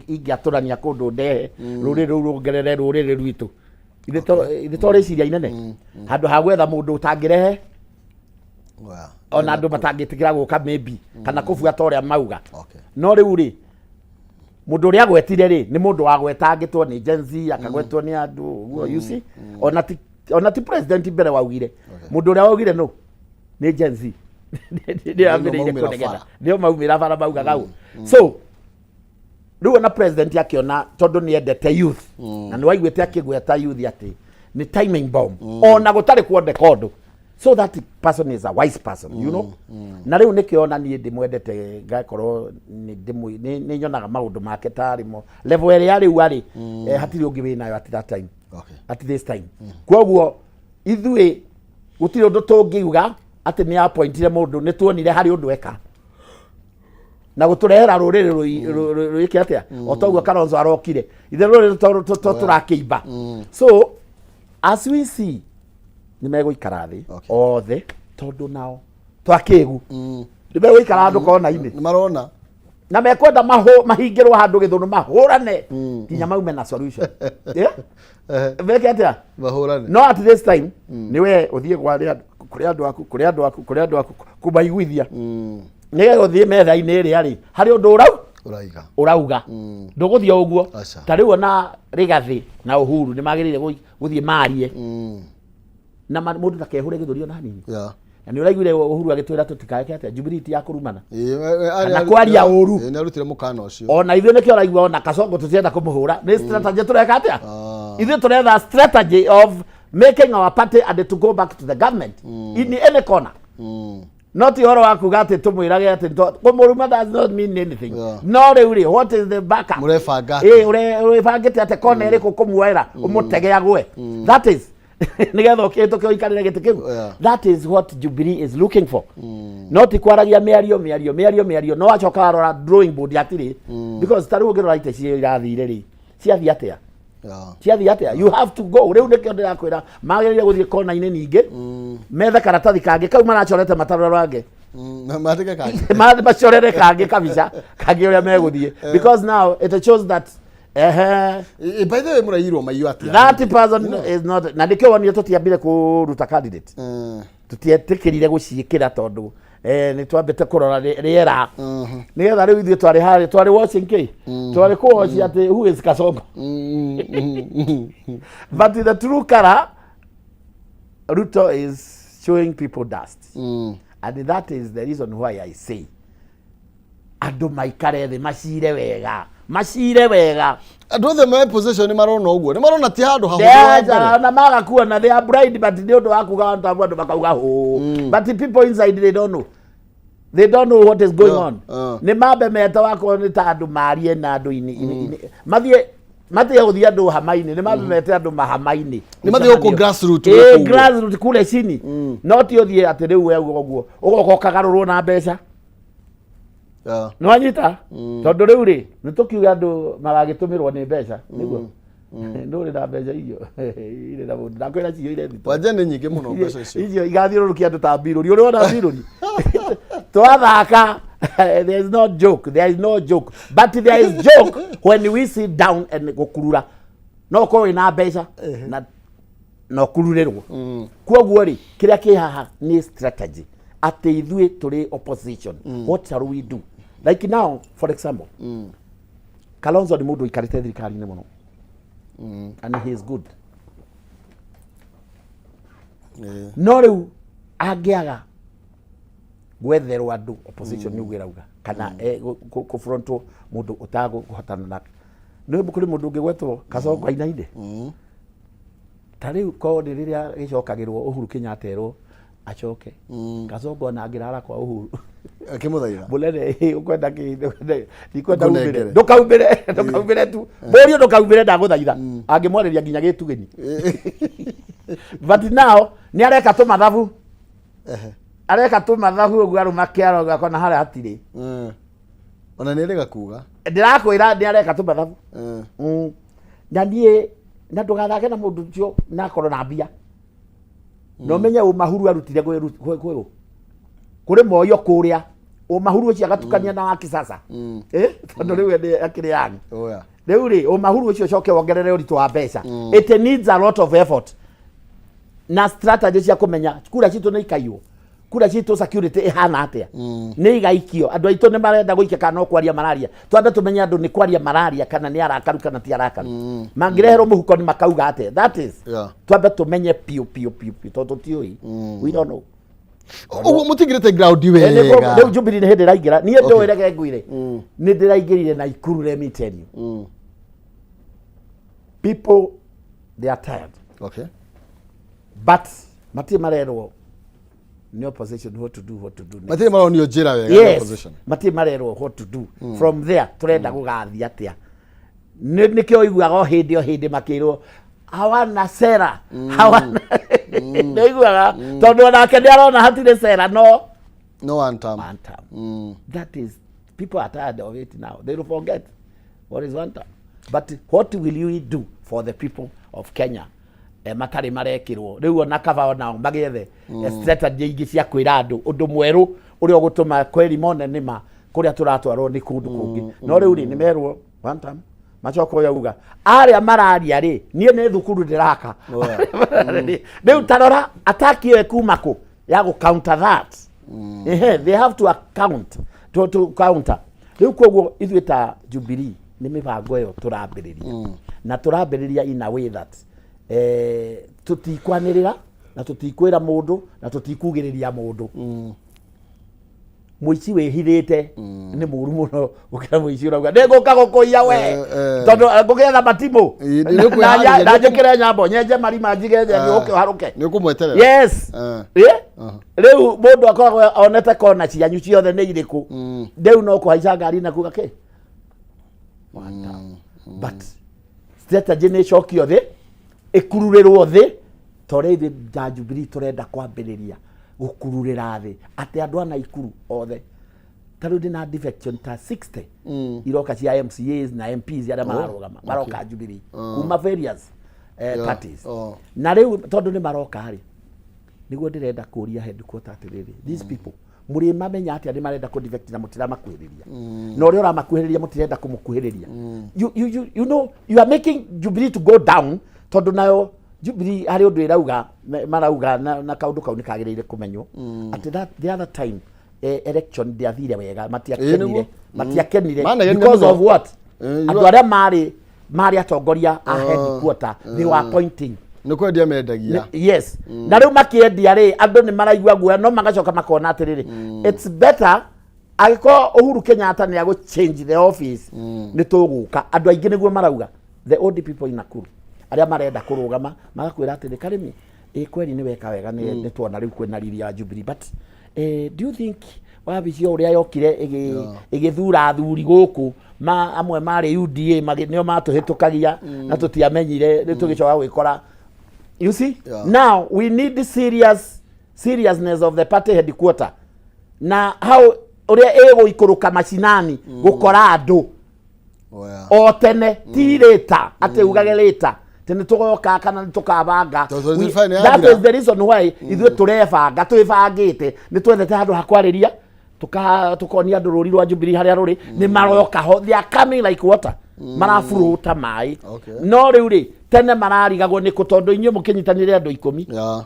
ingĩatũrania kũndũ ndehe rũrĩrĩ rũu ruongerere rũrĩrĩ rwitũ. Ithe to rĩciria inene handũ ha gwetha mũndũ ũtangĩrehe ona andũ matangĩtĩkĩra gũka maybe kana kũbuata ũrĩa mauga. No rĩu rĩ, mũndũ ũrĩa agwetire rĩ, nĩ mũndũ wagwetangĩtwo nĩ Gen Z, akagwetwo nĩ andũ ũguo, you see, ona ti president mbere waugire. Mũndũ ũrĩa waugire no nĩ Gen Z nĩ ambĩrĩirie maumĩra kũnegena. Bara. Nĩo maumĩra bara maugaga ũguo. So rĩu ona president akĩona, tondũ nĩ endete youth na nĩ waiguĩte akĩgweta youth atĩ nĩ timing bomb ona gũtarĩ kuondeka ũndũ, so that person is a wise person. Na rĩu nĩkĩo ona niĩ ndĩmwendete, ngakorwo nĩ nyonaga maũndũ make tarĩ mo level ĩrĩa rĩu arĩ, hatirĩ ũngĩ wĩnayo at that time, at this time. Koguo ithuĩ gũtirĩ ũndũ tũngiuga atĩ nĩ appointire mũndũ, nĩ tuonire harĩ ũndũ eka na gũtũrehera rũrĩrĩ rwĩke atĩa, o toguo Kalonzo arokire ithe rũrĩrĩ tũrakĩimba. So as we see, nĩ megũikara thĩ othe, tondũ nao twakĩgu nĩ megũikara handũ kona-inĩ. Nĩ marona. Na mekwenda mahingĩrwo handũ gĩthũnũ mahũrane nginya maume na solution. Yeah? Meke atĩa? Mahũrane. No at this time nĩ we ũthiĩ kwa arĩa kũrĩ andũ aku, kũrĩ andũ aku, kũrĩ andũ aku, kũmaiguithia nĩgetha ũthiĩ metha-inĩ ĩrĩa rĩ harĩ ũndũ ũrau Ũraiga. Ũrauga ndũgũthiĩ o ũguo. Aca. Ta rĩu ona Rigathĩ na Uhuru nĩ magĩrĩire gũthiĩ marie na mũndũ ndakehũre gĩthũri ona hanini. Na nĩ ũraiguire Uhuru agĩtwĩra tũtikaeke atĩa, Jubilee ti ya kũrumana kana kwaria ũru. Nĩ arutire mũkana ũcio. Ona ithuĩ nĩkĩo ũraigua ona Kasongo tũtirenda kũmũhũra, nĩ strategy tũreka atĩa. Ithuĩ tũretha strategy of making our party and to go back to the government in any corner, no ti ũhoro wa kuga atĩ tũmwĩrage atĩ kũmũruma does not mean anything. No rĩu rĩ, what is the backup? Mũrebanga. Ĩ ũrebangĩte atĩ kona ĩrĩkũ kũmuoera ũmũtege agwe, that is nĩgetha ũkĩhĩtũke ũikarĩre gĩtĩ kĩu. That is what Jubilee is looking for, no ti kwaragia mĩario, mĩario, mĩario, mĩario, no wacoka warora drawing board hatirĩ, because ta rĩu ũngĩrora itĩ cio irathire rĩ, ciathiĩ atĩa? Ciathiĩ atĩa? You have to go. Rĩu nĩkĩo ndĩrakwĩra magĩrĩire gũthiĩ kona-inĩ, ningĩ methe karatathi kangĩ kau maracorete matarorange. Na mandĩke kangĩ. Macorere kangĩ kabica kangĩ ũrĩa megũthiĩ, because now it shows that ehe. By the way, mũrairwo maiyo atĩa? That person is not, na nĩkĩo wonire tũtiambire kũruta candidate, tũtietĩkĩrire gũciĩkĩra tondũ nĩ twambĩte kũrora rĩera nĩgetha rĩu ithuĩ twarĩ harĩ twarĩ watching kĩ twarĩ kũwatch atĩ who is Kasongo. But the true color, Ruto is showing people dust, and that is the reason why I say andũ maikare thĩ macire wega, macire wega. Andũ othe me position nĩ marona ũguo, nĩ marona ti handũ hahũthũ wa mbere. Na maga kuona they are blind, but nĩ ũndũ wa kuga andũ amwe, andũ makauga hũ, but people inside, they don't know, they don't know what is going on. Nĩ mambe meta wakorwo nĩ ta andũ marie na andũ ini mathiĩ matige gũthiĩ andũ hama-inĩ, nĩ mambe mete andũ mahama-inĩ. Nĩ mathiĩ gũkũ grassroot, gũkũ ũguo. Grassroot kule chini, no ti ũthiĩ atĩ rĩu we ũguo ũgoka ũkagarũrwo na mbeca. Nĩ wanyita? Tondũ rĩu rĩ, nĩ tũkiuga andũ magagĩtũmĩrwo nĩ mbeca nĩguo ndũrĩ na mbeca icio irĩ na mũndũ ndakwĩra cio ire thito. Wanja nĩ nyingĩ mũno mbeca icio. Icio igathiũrũrũkia andũ ta mbirũri, ũrĩ wona mbirũri twathaka. There is no joke, there is no joke, but there is joke when we sit down and gũkurura no ũkorwo wĩna mbeca na Na ũkururĩrwo. Kwoguo rĩ, kĩrĩa kĩ haha nĩ strategy atĩ ithuĩ tũrĩ opposition, what shall we do? Like now, for example, Kalonzo nĩ mũndũ ũikarĩte thirikari-inĩ mũno and he is good, no rĩu angĩaga gwetherwo andũ opposition nĩ ũguo ĩrauga kana kũfrontwo mũndũ ũtagũhotana na nĩ kũrĩ mũndũ ũngĩ gwetwo Kasongo ainaine. Ta rĩu korwo nĩ rĩrĩa gĩcokagĩrwo Uhuru Kenyatta erwo acoke, Kasongo ona angĩrara kwa Uhuru Akĩmũthaitha. Mũnene, ĩ, ũkwenda kĩ? Ndikwenda Ngũnengere. umĩre, ndũkaumĩre, ndũkaumĩre tu mũriũ, ndũkaumĩre, ndagũthaitha. Angĩmwarĩria nginya gĩtugĩni. But now nĩ areka tũmathabu, areka tũmathabu ũguo arũma kĩaro gakona harĩa hatirĩ. Ona nĩ erĩga kuga. Ndĩrakwĩra nĩ areka tũmathabu. Na niĩ na ndũgathake na mũndũ ũcio na akorwo na mbia na ũmenye ũmahuru arutire kwĩ ũ, kũrĩ moyo kũrĩa ũmahuru ũcio agatukania na wa kisasa. Eh, tondũ rĩu nĩ akĩrĩ yani Oya. Rĩu rĩ, ũmahuru ũcio ũcoke wongerere ũritũ wa mbeca. It needs a lot of effort na strategy cia kũmenya kura citũ nĩ ikaiywo, kura citũ security ĩhana atĩa, nĩ igaikio, andũ aitũ nĩ marenda gũikia kana no kwaria mararia. Twambe tũmenye andũ nĩ kwaria mararia kana nĩ arakaru kana ti arakaru, mangĩreherwo mũhuko nĩ makauga atĩa, that is twambe tũmenye piũ piũ piũ piũ tondũ tũtiũĩ, we don't know. Ũguo mũtingĩrĩte ground Eh, wega. Rĩu Jubilee nĩ hĩndĩ ĩraingĩra. Niĩ ndũĩ, reke ngwĩre, nĩ ndĩraingĩrire Naikuru. Let me tell you, people, they are tired, but matirĩ marerwo nĩ opposition what to do, what to do next. Matirĩ maronio njĩra wega nĩ opposition. Matirĩ marerwo what to do from there, tũrenda gũgathiĩ atĩa. Nĩkĩo ũiguaga o hĩndĩ o hĩndĩ makĩrwo hawana sera, hawana. Nĩ ũiguaga tondũ onake nĩ arona hatirĩ sera, no No one term. One term. That is, people are tired of it now. They will forget what is one term, but what will you do for the people of Kenya? Matarĩ marekĩrwo rĩu ona kaba onao magĩethe strategy ingĩ cia kwĩra andũ ũndũ mwerũ ũrĩa ũgũtũma kweri mone nĩma kũrĩa tũratwarwo nĩ kũndũ kũngĩ. No rĩu rĩ, nĩ merwo one term, macoka ũyũ auga arĩa mararia rĩ, niĩ nĩ thukuru ndĩraka. Rĩu tarora ataki ĩyo ĩkuma kũ ya gũ counter that? Ehe, they have to account to counter. Rĩu koguo ithuĩ ta Jubilee nĩ mĩbango ĩyo tũrambĩrĩria, na tũrambĩrĩria in a way that tũtikwanĩrĩra na tũtikwĩra mũndũ na tũtikugĩrĩria mũndũ. Mũici wĩhithĩte nĩ mũru mũno gũkĩra mũici ũrauga nĩ ngũka gũkũiya we. Tondũ ngũgĩetha matimũ Ĩ, nĩ ũkwĩharĩria, na njĩkĩre nyambo, nyenje marima, njige nje, ũke ũharũke. Nĩ ũkũmweterera. Yes. Rĩu mũndũ akoragwo onete kona cianyu ciothe nĩ irĩkũ. Rĩu no kũhaica ngari na kuga kĩ. But strategy nĩ ĩcokio thĩ, ĩkururĩrwo thĩ, ta ũrĩa ithuĩ ta Jubilee tũrenda kwambĩrĩria gũkururĩra thĩ atĩ andũ a Naikuru othe, ta rĩu ndĩna defection ta 60 iroka cia MCAs na MPs arĩa mararũgama, maroka Jubilee kuma various parties. Na rĩu tondũ nĩ maroka rĩ, nĩguo ndĩrenda kũria headquarter atĩrĩrĩ, these people mũrĩ mamenya atĩa nĩ marenda kũ defect na mũtiramakuhĩrĩria, na ũrĩa ũramakuhĩrĩria mũtirenda kũmũkuhĩrĩria? You know you are making Jubilee to go down, tondũ nayo Jubilee harĩ ũndũ ĩrauga, marauga na kaũndũ kau nĩ kagĩrĩire kũmenywo atĩ that the other time election ndĩathire wega, matiakenire. Nĩguo. Matiakenire Manegenire because mũno. of what? You Andũ arĩa marĩ atongoria a headquarter, they were appointing. Nĩ kwendia mendagia. Yes, na rĩu makĩendia rĩ, andũ nĩ maraigua guoya, no magacoka makona atĩrĩrĩ, it's better angĩkorwo Uhuru Kenyatta nĩ agũ change the office, nĩ tũgũka. Andũ aingĩ nĩguo marauga, the old people in Nakuru arĩa marenda kũrũgama magakwĩra atĩrĩ, Karĩmi, ĩ kweri nĩ weka wega, nĩ tuona rĩu kwĩna riri ya Jubilee, but do you think wabici o ũrĩa yokire ĩgĩthura athuri gũkũ ma amwe marĩ UDA nĩo matũhĩtũkagia na tũtiamenyire, rĩu tũgĩcoka gwĩkora, you see? Now we need seriousness of the party headquarter na how ũrĩa ĩgũikũrũka macinani gũkora andũ o tene, ti rĩta atĩ ugage rĩta atĩ nĩ tũgoka kana nĩ tũkabanga. Tondũ 25 nĩ That yathira. is the reason why ithuĩ tũrebanga, twĩbangĩte, nĩ twethete handũ ha kwarĩria, tukonia andũ rũri rwa Jubilee harĩa rũrĩ. Nĩ maroka ho, they are coming like water. Maraburuta maĩ. Okay. No rĩu rĩ, tene mararigagwo nĩ kũ, tondũ inyuĩ mũkĩnyitanĩre andũ 10.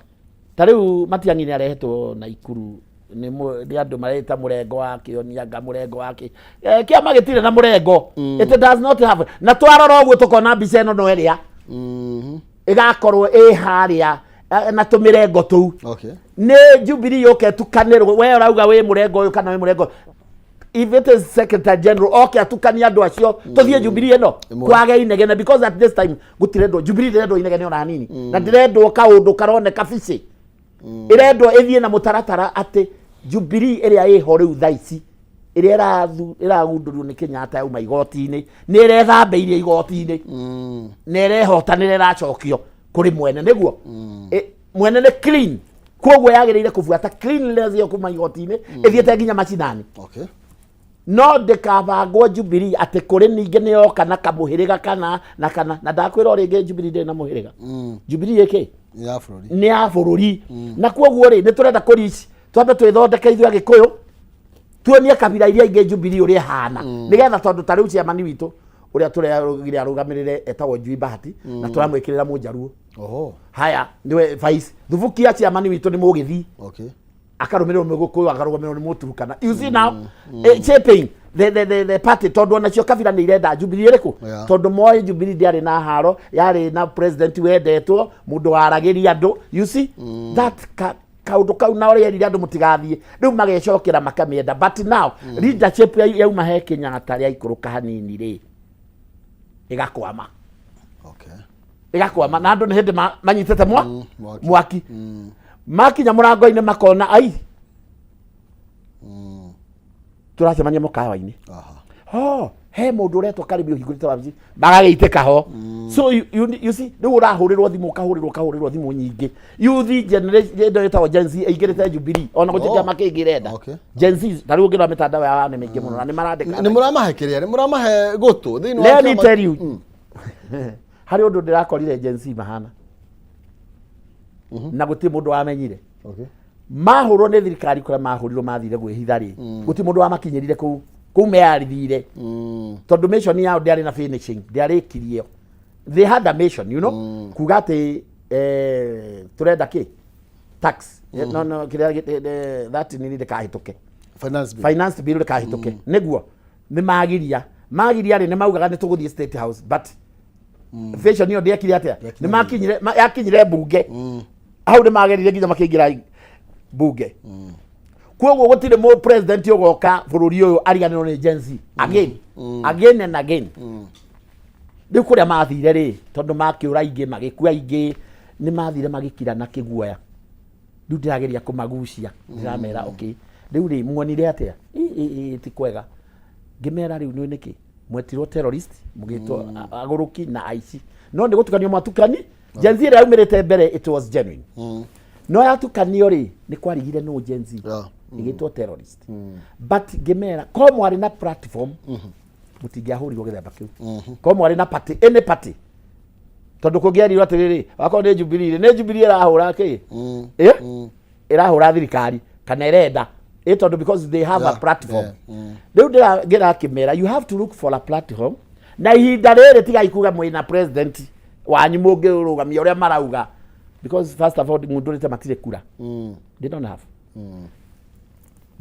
Ta rĩu Matiang'i nĩ arehetwo Naikuru nĩ andũ mareta mũrengo wa kĩonianga, mũrengo wa kĩ kĩama gĩtirĩ na mũrengo. It does not have. Na twarora ũguo tũkona mbica ĩno no ĩrĩa ĩgakorwo ĩ harĩa na tũmĩrengo tũu. Nĩ Jubilee yũke ĩtukanĩrwo. We ũrauga wĩ mũrengo ũyũ kana wĩ mũrengo, if it is secretary general oke atukanie andũ acio, tũthiĩ Jubilee ĩno. Ĩmwe. Kwage inegene, because at this time gũtirendwo Jubilee, ndĩrendwo inegene ona hanini, na ndĩrendwo kaũndũ karoneka bici. Ĩrendwo ĩthiĩ na mũtaratara atĩ Jubilee ĩrĩa ĩho rĩu thaa ici, ĩrĩa ĩragundũrirwo nĩ Kenyatta yauma igoti-inĩ, nĩ ĩrethambĩirie igoti-inĩ na ĩrehotanĩra, ĩracokio kũrĩ mwene nĩguo mwene nĩ clean. Koguo yagĩrĩire kũbuata cleanliness ĩyo kuma igoti-inĩ ĩthiĩte nginya macinani. No ndĩkabangwo Jubilee atĩ kũrĩ ningĩ nĩ yoka na kamũhĩrĩga kana na kana na ndakwĩra o rĩngĩ, Jubilee ndĩrĩ na mũhĩrĩga. Jubilee ĩkĩ Ya bũrũri. Nĩ ya bũrũri. Na koguo rĩ, nĩ tũrenda kũrici twambe twĩthondeke ithuĩ Agĩkũyũ, tuonie kabira iria ingĩ Jubilee ũrĩa ĩhana, nĩgetha tondũ ta rĩu ciamani witũ ũrĩa tũrerugire arũgamĩrĩre etagwo Njui Bahati, na tũramwĩkĩrĩra Mũnjaruo. Haya, nĩwe vice thubukia ciamani witũ nĩ Mũgĩthii, akarũmĩrĩrwo nĩ Mũgĩkũyũ, akarũgamĩrĩrwo nĩ Mũturukana. You see now, shaping the party, tondũ onacio kabira nĩ irenda Jubilee ĩrĩkũ? Tondũ moĩ Jubilee ndĩarĩ na haro, yarĩ na president wendetwo, mũndũ waragĩria andũ. You see that kaũndũ kau na ũrĩa erire andũ mũtigathiĩ, rĩu magecokera makamĩenda. But now leadership yauma he Kenyatta rĩaikũrũka hanini rĩ, ĩgakwama. Ĩgakwama na andũ nĩ hĩndĩ manyitĩte Mwaki. Mwaki makinya mũrango-inĩ makona ai tũracemania mũkawa-inĩ. Ho he mũndũ ũretwo Karĩmi ũhingũrĩte wabici, magagĩitĩka ho. So you see, rĩu ũrahũrĩrwo thimũ, ũkahũrĩrwo, ũkahũrĩrwo thimũ nyingĩ. Youth generation ĩno ĩtagwo Gen Z ĩingĩrĩte Jubilee, ona gũtirĩ kĩama kĩngĩ ĩrenda. Gen Z ta rĩu ũngĩrora mĩtandao yao nĩ mĩingĩ mũno na nĩ marandĩka. Nĩ mũramahe kĩrĩa, nĩ mũramahe gũtũ thĩinĩ wa Let me kĩama- tell you, harĩ ũndũ ndĩrakorire Gen Z mahana na gũtirĩ mũndũ wamenyire. Mahũrwo nĩ thirikari kũrĩa mahũrirwo, mathire gwĩhitha rĩ, gũtirĩ mũndũ wamakinyĩrire kũu kũu meyarithire, tondũ mission yao ndĩarĩ na finishing, ndĩarĩkirie. They had a mission kuga atĩ tũrenda kĩ tax. No kĩrĩa that nini ndĩkahĩtũke. Finance bill. Finance bill ndĩkahĩtũke. Nĩguo nĩ magiria magiria rĩ, nĩ maugaga nĩ tũgũthiĩ State House, but vision ĩyo ndĩekire atĩa? Nĩ makinyire yakinyire mbunge hau, nĩ mageririe nginya makĩingĩra mbunge. Koguo gũtirĩ mũ president ũgoka bũrũri ũyũ ariganĩrwo nĩ Gen Z again, again and again. Rĩu kũrĩa mathire rĩ, tondũ makĩũra aingĩ, magĩkua aingĩ, nĩ mathire magĩkira na kĩguoya. Rĩu ndĩrageria kũmagucia, ndĩramera, okay, rĩu rĩ muonire atĩa? Ĩ, ĩ, ti kwega. Ngĩmera rĩu nĩ nĩkĩ mwetirwo terrorist, mũgĩtwo agũrũki na aici, no nĩ gũtukanio mwatukani. Gen Z ĩrĩa yaumĩrĩte mbere, it was genuine, no yatukanio rĩ, nĩ kwarigire no Gen Z ĩgĩtwo terrorist. But ngĩmera ko mwarĩ na platform, mũtingĩahũrirwo gĩthemba kĩu. Ko mwarĩ na party, any party, tondũ kũngĩerirwo atĩrĩrĩ, wakorwo nĩ Jubilee rĩ, nĩ Jubilee ĩrahũra kĩ, ĩrahũra thirikari kana ĩrenda ĩ, tondũ because they have a platform. Rĩu ndĩrakĩmera, you have to look for a platform na ihinda rĩrĩ tigai kuga mwĩna president wanyu mũngĩrũgamia ũrĩa marauga, because first of all ng'undũrĩte matirĩ kura. They don't have.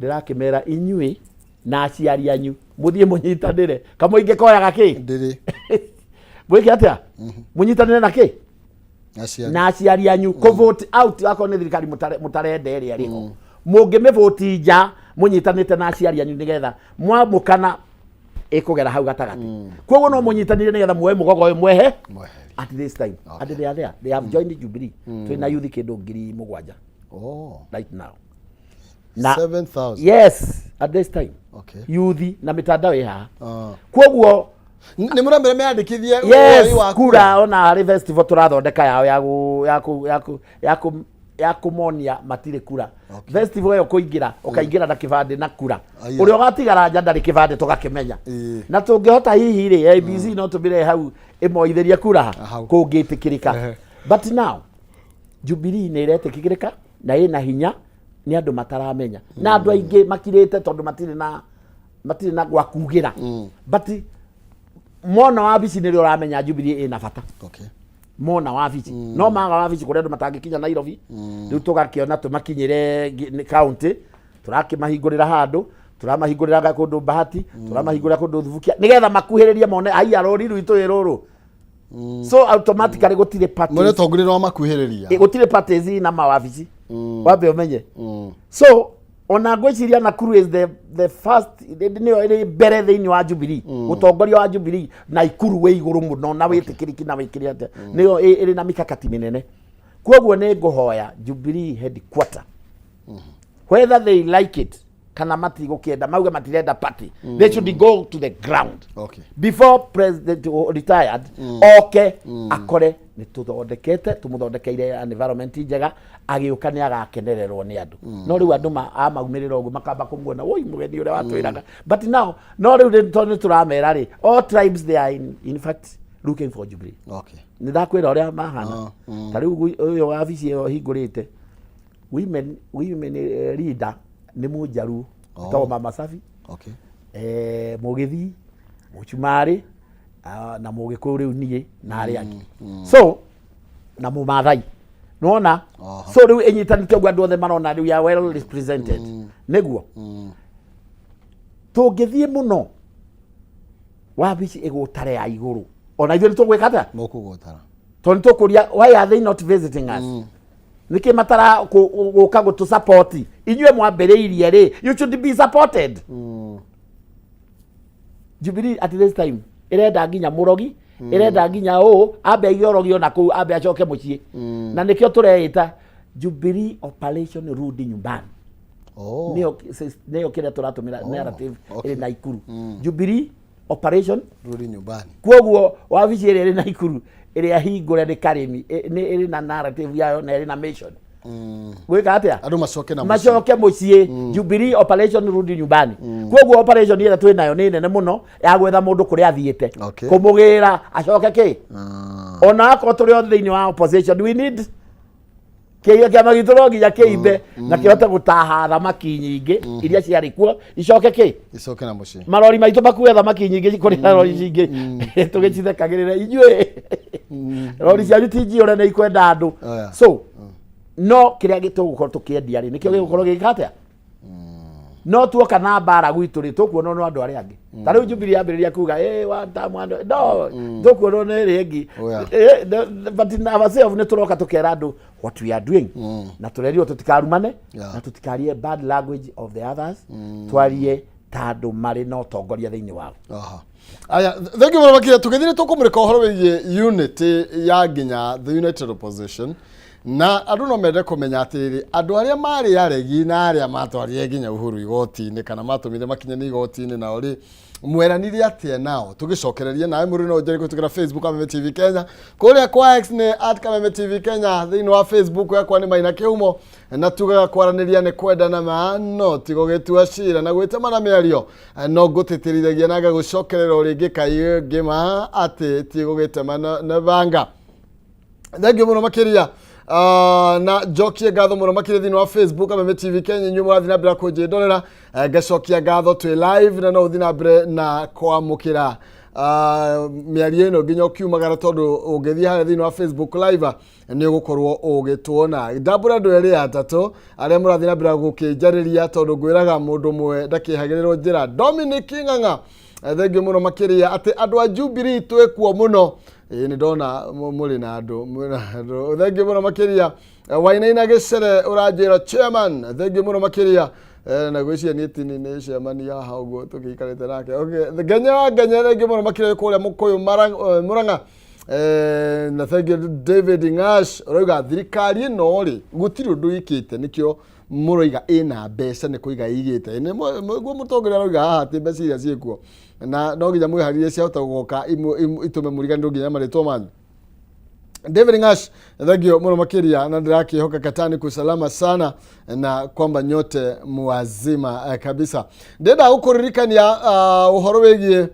Ndĩrakĩmera inyuĩ na aciari anyu mũthiĩ mũnyitanĩre kamũingĩ koyaga kĩ. Ndĩrĩ. Mwĩke atĩa? Mũnyitanĩre na kĩ? Aciari. Na aciari anyu kũ vote out akorwo nĩ thirikari mũtarenda ĩrĩa ĩrĩho, mũngĩmĩvoti nja mũnyitanĩte na aciari anyu, nĩgetha mwamũkana ĩkũgera hau gatagatĩ. Koguo no mũnyitanĩre nĩgetha muoe mũgogo ũyũ mwehe Mweherie. at this time. And they are there, they have joined Jubilee. Twĩna youth kĩndũ 7,000 right now na 7,000. Yes, at this time. Youth na mitandao ĩ haha. Koguo Nĩ mũramera meyandĩkithie yes ũhoro wa kura ona harĩ festival tũrathondeka yao ya gu- ya ku- ya ku- ya ku- ya kũmonia matirĩ kura. Festival ĩyo kũingĩra ũkaingĩra na kĩbandĩ na kura. Aya. Ũrĩa ũgatigara nja ndarĩ kĩbandĩ, tũgakĩmenya. Na tũngĩhota hihi rĩ, ABC no tũmĩre hau ĩmoithĩrie kura Hau. kũngĩtĩkĩrĩka. But now Jubilee nĩ ĩretĩkĩrĩka na ĩna hinya, nĩ andũ mataramenya na andũ aingĩ makirĩte tondũ matirĩ na gwa kugĩra. But Mona wabici nĩrĩo ũramenya Jubilee ĩna bata. Mona wabici, no maga wabici kũrĩa andũ matangĩkinya Nairobi. Rĩu tũgakĩona tũmakinyĩre nĩ county, tũrakĩmahingũrĩra handũ, tũramahingũrĩra kũndũ Bahati, tũramahingũrĩra kũndũ Thubukia, nĩgetha makuhĩrĩrie mone aiya rũri rwitũ ĩ rũrũ. So automatically gũtirĩ parties. Mũrĩ ũtongoria wa makuhĩrĩria. Gũtirĩ parties ina mawabici, wambe ũmenye. So ona ngwĩciria Nakuru is the first, nĩyo ĩrĩ mbere thĩinĩ wa Jubilee. Ũtongoria wa Jubilee Naikuru wĩ igũrũ mũno na wĩtĩkĩrĩki na wĩkĩrĩ atĩa, nĩyo ĩrĩ na mikakati mĩnene. Koguo nĩ ngũhoya Jubilee headquarter, whether they like it kana matigũkĩenda, mauge matirenda party, they should go to the ground before president retired oke akore nĩ tũthondekete, tũmũthondekeire an environment njega. Agĩũka nĩ agakenererwo nĩ andũ. No rĩu andũ amaumĩrĩra ũguo makamba kũmuona, woi mũgeni ũrĩa watwĩraga. But now no rĩu tondũ nĩ tũramera rĩ, all tribes, they are in fact looking for Jubilee. Nĩ ndakwĩra ũrĩa mahana. Ta rĩu ũyũ wabici ĩyo hingũrĩte women leader nĩ mũnjaruo etagwo Mama Safi. Mũgĩthii, mũcumarĩ, na mũgĩkũyũ rĩu niĩ na arĩa angĩ, so na mũmathai nona. So rĩu ĩnyitanĩte ũguo, andũ othe marona rĩu ya well represented. Nĩguo tũngĩthiĩ mũno wabici ĩgũtare ya igũrũ, ona ithuĩ nĩ tũgwĩka atĩa? Mũkũgũtara. Tondũ nĩ tũkũria, why are they not visiting us? Nĩkĩ matara gũka gũtũ support? Inyuĩ mwambĩrĩirie rĩ, you should be supported. Jubilee at this time ĩrenda nginya mũrogi, ĩrenda nginya ũũ ambe aige ũrogi ona kũu, ambe acoke mũciĩ. Na nĩkĩo tũreĩta Jubilee Operation Rudi Nyumbani. Nĩyo kĩrĩa tũratũmĩra narrative ĩrĩ Naikuru, Jubilee Operation Rudi Nyumbani. Koguo wabici ĩrĩa ĩrĩ Naikuru, ĩrĩa hingũre nĩ Karĩmi, nĩ ĩrĩ na narrative yayo na ĩrĩ na mission gwĩka atĩa? Andũ macoke na mũciĩ. Macoke mũciĩ, Jubilee Operation Rudi Nyumbani. Koguo operation ĩrĩa twĩ nayo nĩ nene mũno ya gwetha mũndũ kũrĩa athiĩte, kũmũgĩra acoke kĩ. Ona akorwo tũrĩ othe thĩinĩ wa opposition, we need kĩo kĩama gitũ no nginya kĩimbe na kĩhote gũtaha thamaki nyingĩ iria ciarĩ kuo icoke kĩ. Icoke na mũciĩ. Marori maitũ makue thamaki nyingĩ kũrĩ rori cingĩ tũgĩcithekagĩrĩra. Inyuĩ rori cianyu ti njiyũre, nĩ ikwenda andũ. Oh, yeah. So no kĩrĩa tũgũkorwo tũkĩendia rĩ, nĩkĩo gĩgũkorwo gĩgĩka atĩa? No tuoka na mbara gwitũ rĩ, tũkuonwo no andũ arĩa angĩ. Ta rĩu Jubilee yambĩrĩria kuga one time, one, no tũkuonwo nĩ ĩrĩa ĩngĩ. But in ourselves nĩ tũroka tũkera andũ what we are doing, na tũrerirwo tũtikarumane na tũtikarie bad language of the others, twarie ta andũ marĩ na ũtongoria thĩinĩ wao. Aha. Aya, thank you mũno makĩria. Tũgĩthiĩ tũkũmũrĩka ũhoro wĩgiĩ unity ya nginya the united opposition, na andũ no mende kũmenya atĩrĩrĩ, andũ arĩa marĩ aregi na arĩa matwarire nginya Uhuru igoti-inĩ kana matũmire makinye nĩ igoti-inĩ, nao rĩ, mweranire atĩa nao? Tũgĩcokererie nawe mũrĩ no ũnjĩre kũhĩtũkĩra Facebook Kameme TV Kenya, kũrĩa kwa X nĩ @KamemeTV Kenya, thĩinĩ wa Facebook yakwa nĩ Maina Kĩhumo. Na tugaga kwaranĩria nĩ kwendana ma no ti gũgĩtua cira na gwĩtema na mĩario. No ngũtĩtĩrithagia na ngagũcokerera o rĩngĩ kaingĩ ma atĩ ti gũgĩtema na banga. Thank you mũno makĩria. Na njokie ngatho mũno makĩria thĩinĩ wa Facebook Kameme TV Kenya, inyuĩ mũrathiĩ na mbere kũnjĩndorera. Ngacokia ngatho twĩ live, na no ũthiĩ na mbere na kwamũkĩra mĩario ĩno nginya ũkiumagara, tondũ ũngĩthiĩ harĩa thĩinĩ wa Facebook live nĩ ũgũkorwo ũgĩtuona. Ndambũra andũ erĩ atatũ arĩa mũrathiĩ na mbere gũkĩnjarĩria, tondũ ngwĩraga mũndũ ũmwe ndakĩhagĩrĩrwo njĩra. Dominic Ng'ang'a, thank you mũno makĩria atĩ andũ a Jubilee twĩkuo mũno. Ĩĩ, nĩ ndona mũrĩ na andũ, mwĩ na andũ. Thank you mũno makĩria. Wainaina Gĩcere ũranjĩra chairman, thank you mũno makĩria. Na gwĩciria niĩ tini nĩ chairman ya haha ũguo tũgĩikarĩte nake. Okay, Ngenye wa Ngenye, thank you mũno makĩria kũrĩa Mũkũyũ Mũrang'a. Na thank you. David Ngash ũrauga thirikari ĩno rĩ, gũtirĩ ũndũ ĩkĩte, nĩkĩo mũroiga ĩna mbeca, nĩ kũiga ĩigĩte. Nĩ guo mũtongoria arauga haha atĩ mbeca iria ciĩkuo na no nginya mwĩharĩrie ciahota gũgoka itũme mũriganĩrwo nginya marĩtwa manyu. David Ngash, thank you mũno makĩria, na ndĩrakĩhoka katani kusalama sana na kwamba nyote muwazima kabisa. Ndĩrenda gũkũririkania ũhoro wĩgiĩ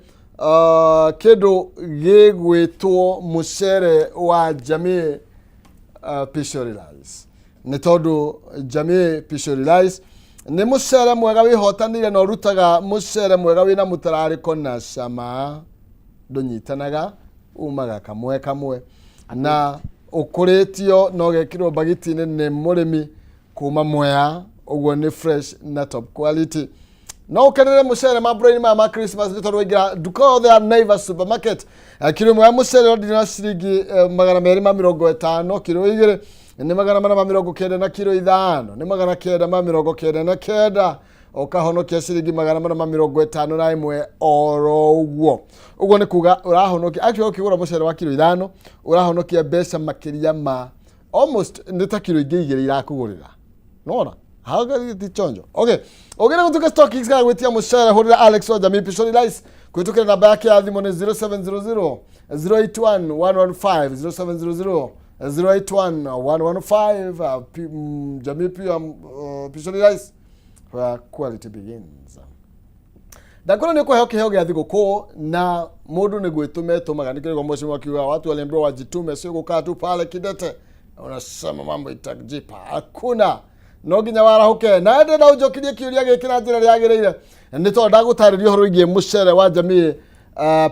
kĩndũ gĩgwĩtwo mũcere wa Jamii Pishori Rice, nĩ tondũ Jamii Pishori Rice nĩ mũcere mwega wĩhotanĩire na ũrutaga mũcere mwega wĩna mũtararĩko na cama. Ndũnyitanaga, umaga kamwe kamwe na ũkũrĩtio na ũgekĩrwo mbagiti-inĩ nĩ mũrĩmi kuma Mwea, ũguo nĩ fresh na top quality. No ũkenere mũcere mambura-inĩ maya ma Christmas nĩ tondũ waingĩra nduka yothe ya Naivas Supermarket, kiro ĩmwe ya mũcere ũrendio na ciringi 250, kiro 2 nĩ 490 na kiro 5 nĩ 999, ũkahonokia ciringi 451 oro ũguo. Ũguo nĩ kuga ũrahonokia, actually ũkĩgũra mũcere wa kiro 5 ũrahonokia mbeca makĩria ma almost nĩ ta kiro ingĩ 2 irakũgũrĩra. Nona ti chonjo. Okay, ũngĩenda gũtuĩka stockings kana gwĩtia mũcere, hũrĩra Alex wa Jamii Pishori Rice kũhĩtũkĩra namba yake ya thimũ nĩ 0700 081 115, 0700 081 115. Jamii Pure Pishori Rice, where quality begins. Ndakorwo nĩ ũkũheo kĩheo gĩa thigũkũ na mũndũ nĩ gwĩtũma etũmaga, nĩ kĩrĩgo mheshimiwa akiuga watu waliambiwa wajitume, sio kukaa tu pale kidete unasema mambo itajipa. Hakuna, no nginya warahũke. Na ndĩrenda ũnjokerie kĩũria gĩkĩ na njĩra ĩrĩa yagĩrĩire, nĩ tondũ ndagũtarĩria ũhoro wĩgiĩ mũcere wa Jamii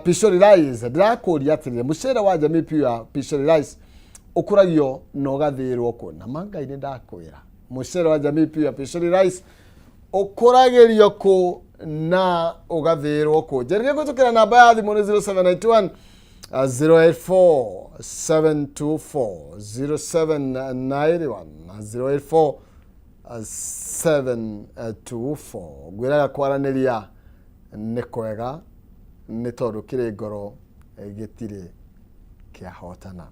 Pishori Rice. Ndĩrakũria atĩrĩrĩ, mũcere wa Jamii Pure Pishori Rice ũkũragio na ũgathĩĩrwo kũ? Na ma Ngai nĩ ndakwĩra, mũcere wa Jamii Pure Pishori Rice ũkũragĩrio kũ na ũgathĩĩrwo kũ? Njarĩria kũhĩtũkĩra namba ya thimũ nĩ 0791 084 724, 0791 084 724. Ngwĩraga kwaranĩria nĩ kwega, nĩ tondũ kĩrĩ ngoro gĩtirĩ kĩahotana.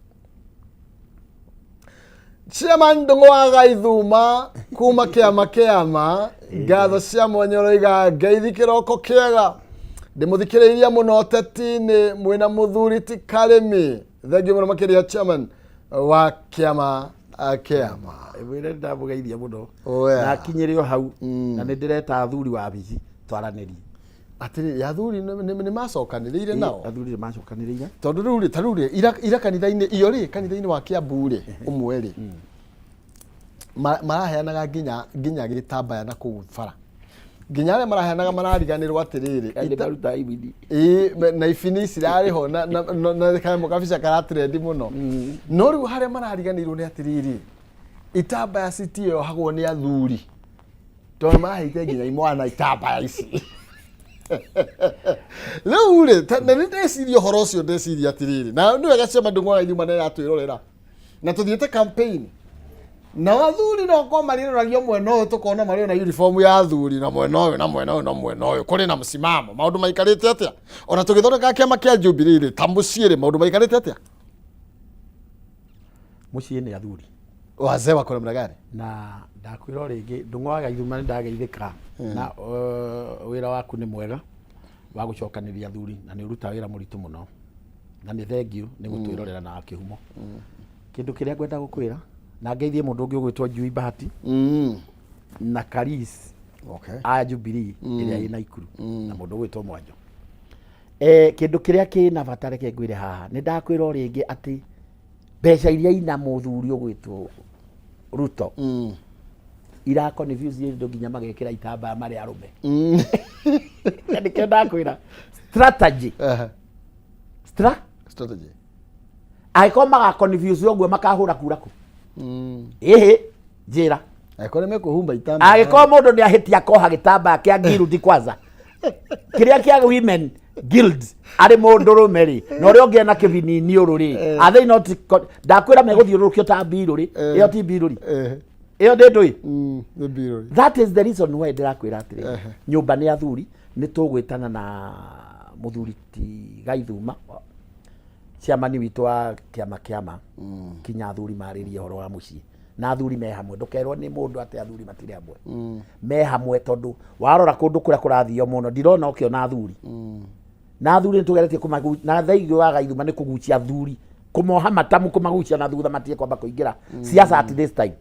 Chairman Ndung'u wa Gaithuma kuma kĩama kĩama, ngatho cia mwanya, ũroiga ngeithi kĩroko kĩega, ndĩmũthikĩrĩirie mũno teti-inĩ mwĩna mũthuri ti Karĩmi. Thengiũ mũno makĩria, chairman wa kĩama kĩama. Mwĩre ndamũgeithia mũno. Oh, yeah. Na akinyĩre o hau na nĩ ndĩreta athuri wabici twaranĩrie. Atĩrĩrĩ, athuri nĩ macokanĩrĩire nao? Athuri nĩ macokanĩrĩire. Tondũ rĩu rĩ, ta rĩu rĩ, ira kanitha-inĩ iyo rĩ, kanitha-inĩ wa Kiambu rĩ, ũmwe rĩ, maraheanaga nginya gĩtambaya na kũu bara, nginya arĩa maraheanaga marariganĩrwo atĩrĩrĩ, Nĩ maruta ibindi. Ĩĩ, na ibini cirarĩ ho na kanyamũ kabica karatrendi mũno, no rĩu harĩa marariganĩirwo nĩ atĩrĩrĩ, itambaya citiohagwo nĩ athuri, tondũ maraheite nginya imwana itambaya ici rĩu rĩ. Na nĩ ndeciria ũhoro ũcio, ndeciria atĩrĩrĩ, na nĩ wega ciama ndũng'waga ithuma nĩ yatwĩrorera na tũthiĩte campaign na athuri no korwo marĩroragio mwena ũyũ, tũkona marĩ na uniform ya athuri na mwena ũyũ na mwena ũyũ na mwena ũyũ kũrĩ na msimamo. Maũndũ maikarĩte atĩa? Ona tũgĩthondeka kĩama kĩa Jubilee rĩ, ta mũciĩ rĩ, maũndũ maikarĩte atĩa? Mũciĩ nĩ athuri. Wazee wako namna gani? Na ndakwĩra o rĩngĩ, Ndũng'ũ wa Gaithuma, nĩ ndageithĩka na wĩra waku nĩ mwega wa gũcokanĩria athuri, na nĩ ũrutaga wĩra mũritũ mũno, na nĩ thengiũ nĩ gũtwĩrorera na kĩhumo. Kĩndũ kĩrĩa ngwenda gũkwĩra na ngeithie mũndũ ũngĩ ũgwĩtwo Njui Bahati na Karis a Jubilee ĩrĩa ĩ Naikuru na mũndũ ũgwĩtwo Mwanjo. Kĩndũ kĩrĩa kĩna bata, reke ngwĩre haha, nĩ ndakwĩra o rĩngĩ atĩ mbeca iria ina mũthuri ũgwĩtwo Ruto ira confuse andũ nginya magekĩra itambaya marĩ arũme. Na nĩkĩo ndakwĩra strategy. Strategy. Angĩkorwo maga confuse ũguo, makahũra kura kũ? Ĩhĩ, njĩra. Angĩkorwo nĩ mekũhumba itambaya. Angĩkorwo mũndũ nĩ ahĩtia akoha gĩtambaya kĩa guild kwanza, kĩrĩa kĩa women guild, arĩ mũndũrũme rĩ, na ũrĩa ũngĩ ena kĩbinini ũrũ rĩ, are they not ndakwĩra megũthiũrũrũkio ta mbirũrĩ. Ĩyo ti mbirũri? Ĩyo ndĩ ndũĩ. Nĩ mbirũri. That is the reason why ndĩrakwĩra atĩrĩrĩ, nyũmba nĩ athuri. Nĩ tũgwĩtana na mũthuri ti Gaithuma, chairman witũ wa kĩama kĩama, kinya athuri marĩrie ũhoro wa mũciĩ na athuri me hamwe. Ndũkerwo nĩ mũndũ atĩ athuri matirĩ hamwe. Me hamwe, tondũ warora kũndũ kũrĩa kũrathio mũno, ndirona ũkĩona athuri na athuri nĩ tũgeretie kũmagu na thaigĩ wa Gaithuma nĩ kũgucia athuri, kũmoha matamu, kũmagucia na thutha matige kwamba kũingĩra siasa at this time.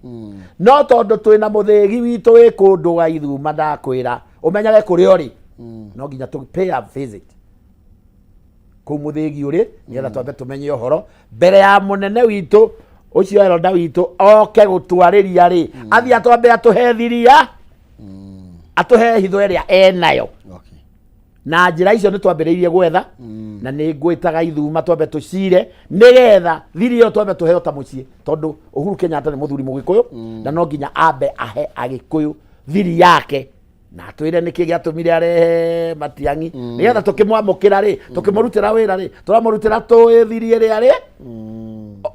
No tondũ twĩna mũthĩgi witũ wĩ kũndũ, Gaithuma, ndakwĩra ũmenyage kũrĩa ũrĩ, no nginya tũ pay a visit kũu mũthĩgi ũrĩ, nĩgetha twambe tũmenye ũhoro mbere ya mũnene witũ ũcio, elder witũ, oke gũtwarĩria rĩ, athiĩ atwambe atũhe thiria, atũhe hitho ĩrĩa enayo. Na njĩra icio nĩ twambĩrĩirie gwetha, na nĩ ngwĩtaga ithuma twambe tũcire nĩgetha thiri ĩyo twambe tũheo ta mũciĩ, tondũ Uhuru Kenyatta nĩ mũthuri Mũgĩkũyũ, na no nginya ambe ahe Agĩkũyũ thiri yake na atwĩre nĩkĩ gĩatũmire arehe Matiang'i, nĩgetha tũkĩmwamũkĩra rĩ, tũkĩmũrutĩra wĩra rĩ, tũramũrutĩra tũĩ thiri ĩrĩa rĩ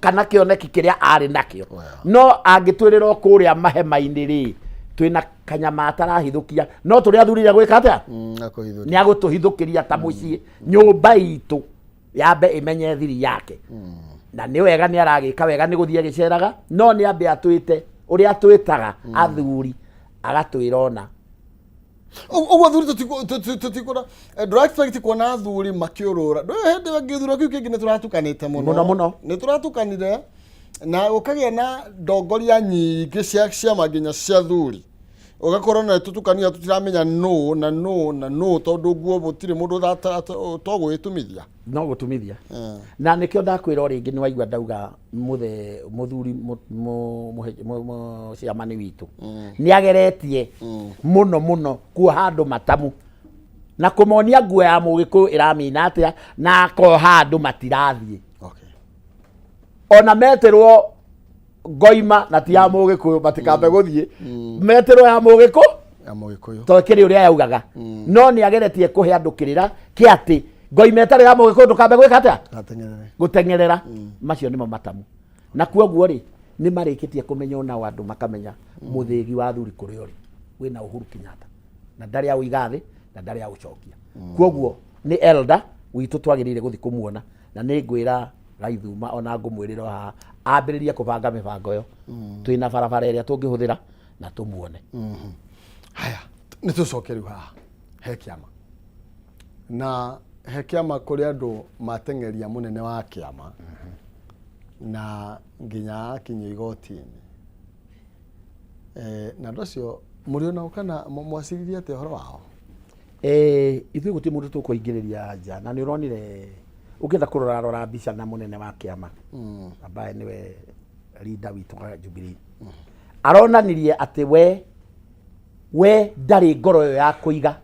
kana kĩoneki kĩrĩa arĩ nakĩo. No angĩtwĩrĩra o kũrĩa mahema-inĩ rĩ, twĩna kanyama atarahithũkia, no tũrĩa athurire gwĩka atĩa? Nĩ agũtũhithũkĩria ta mũciĩ. Nyũmba itũ yambe ĩmenye thiri yake. Na nĩ wega, nĩ aragĩka wega nĩ gũthiĩ agĩceraga, no nĩ ambe atwĩte ũrĩa atwĩtaga athuri, agatwĩra ona. Ũguo athuri tũtikũra, ndũra expect kuona athuri makĩũrũra? Ndũĩ hĩndĩ ĩyo gĩthurano kĩu kĩngĩ nĩ tũratukanĩte mũno. Mũno, mũno. Nĩ tũratukanire na gũkagĩa na ndongoria nyingĩ cia ciama nginya cia thuri, ũgakorwo na tũtukania, tũtiramenya nũ na nũ na nũ, tondũ nguo gũtirĩ mũndũ to gwĩtumithia. No gũtumithia. Na nĩkĩo ndakwĩra o rĩngĩ, nĩ waigua ndauga mũthe mũthuri mũciamani witũ nĩ ageretie mũno mũno kuoha andũ matamu na kũmonia nguo ya Mũgĩkũyũ ĩramina atĩa, na akoha andũ matirathiĩ. Ona metĩrwo ngoima na ti ya Mũgĩkũyũ, matikambe gũthiĩ. Metĩrwo ya Mũgĩkũ Ya Mũgĩkũyũ. Tondũ kĩrĩ ũrĩa yaugaga, no nĩ ageretie kũhe andũ kĩrĩra kĩa atĩ ngoima ĩtarĩ ya Mũgĩkũyũ ndũkambe gwĩka atĩa? Gateng'erere. Gũteng'erera. Macio nĩmo matamu, na kuoguo rĩ, nĩ marĩkĩtie kũmenya, onao andũ makamenya mũthĩgi wa thuri kũrĩa ũrĩ wĩna Uhuru Kenyatta, na ndarĩ aũiga thĩ na ndarĩ aũcokia. Kuoguo nĩ elder witũ twagĩrĩire gũthiĩ kũmuona, na nĩ ngwĩra Gaithuma, ona ngũmwĩrĩra o haha, ambĩrĩrie kũbanga mĩbango ĩyo. Twĩna barabara ĩrĩa tũngĩhũthĩra na tũmuone. Haya, nĩ tũcoke rĩu haha he kĩama, na he kĩama kũrĩ andũ mateng'eria mũnene wa kĩama na nginya akinyio igoti-inĩ. Na andũ acio mũrĩ onao kana mwaciririe atĩa ũhoro wao? Ithuĩ gũtirĩ mũndũ tũkũingĩrĩria nja, na nĩ ũronire ũngĩenda kũrora, rora mbica na mũnene wa kĩama ambaye nĩwe leader witũ wa Jubilee, aronanirie atĩ we ndarĩ ngoro ĩyo ya kũiga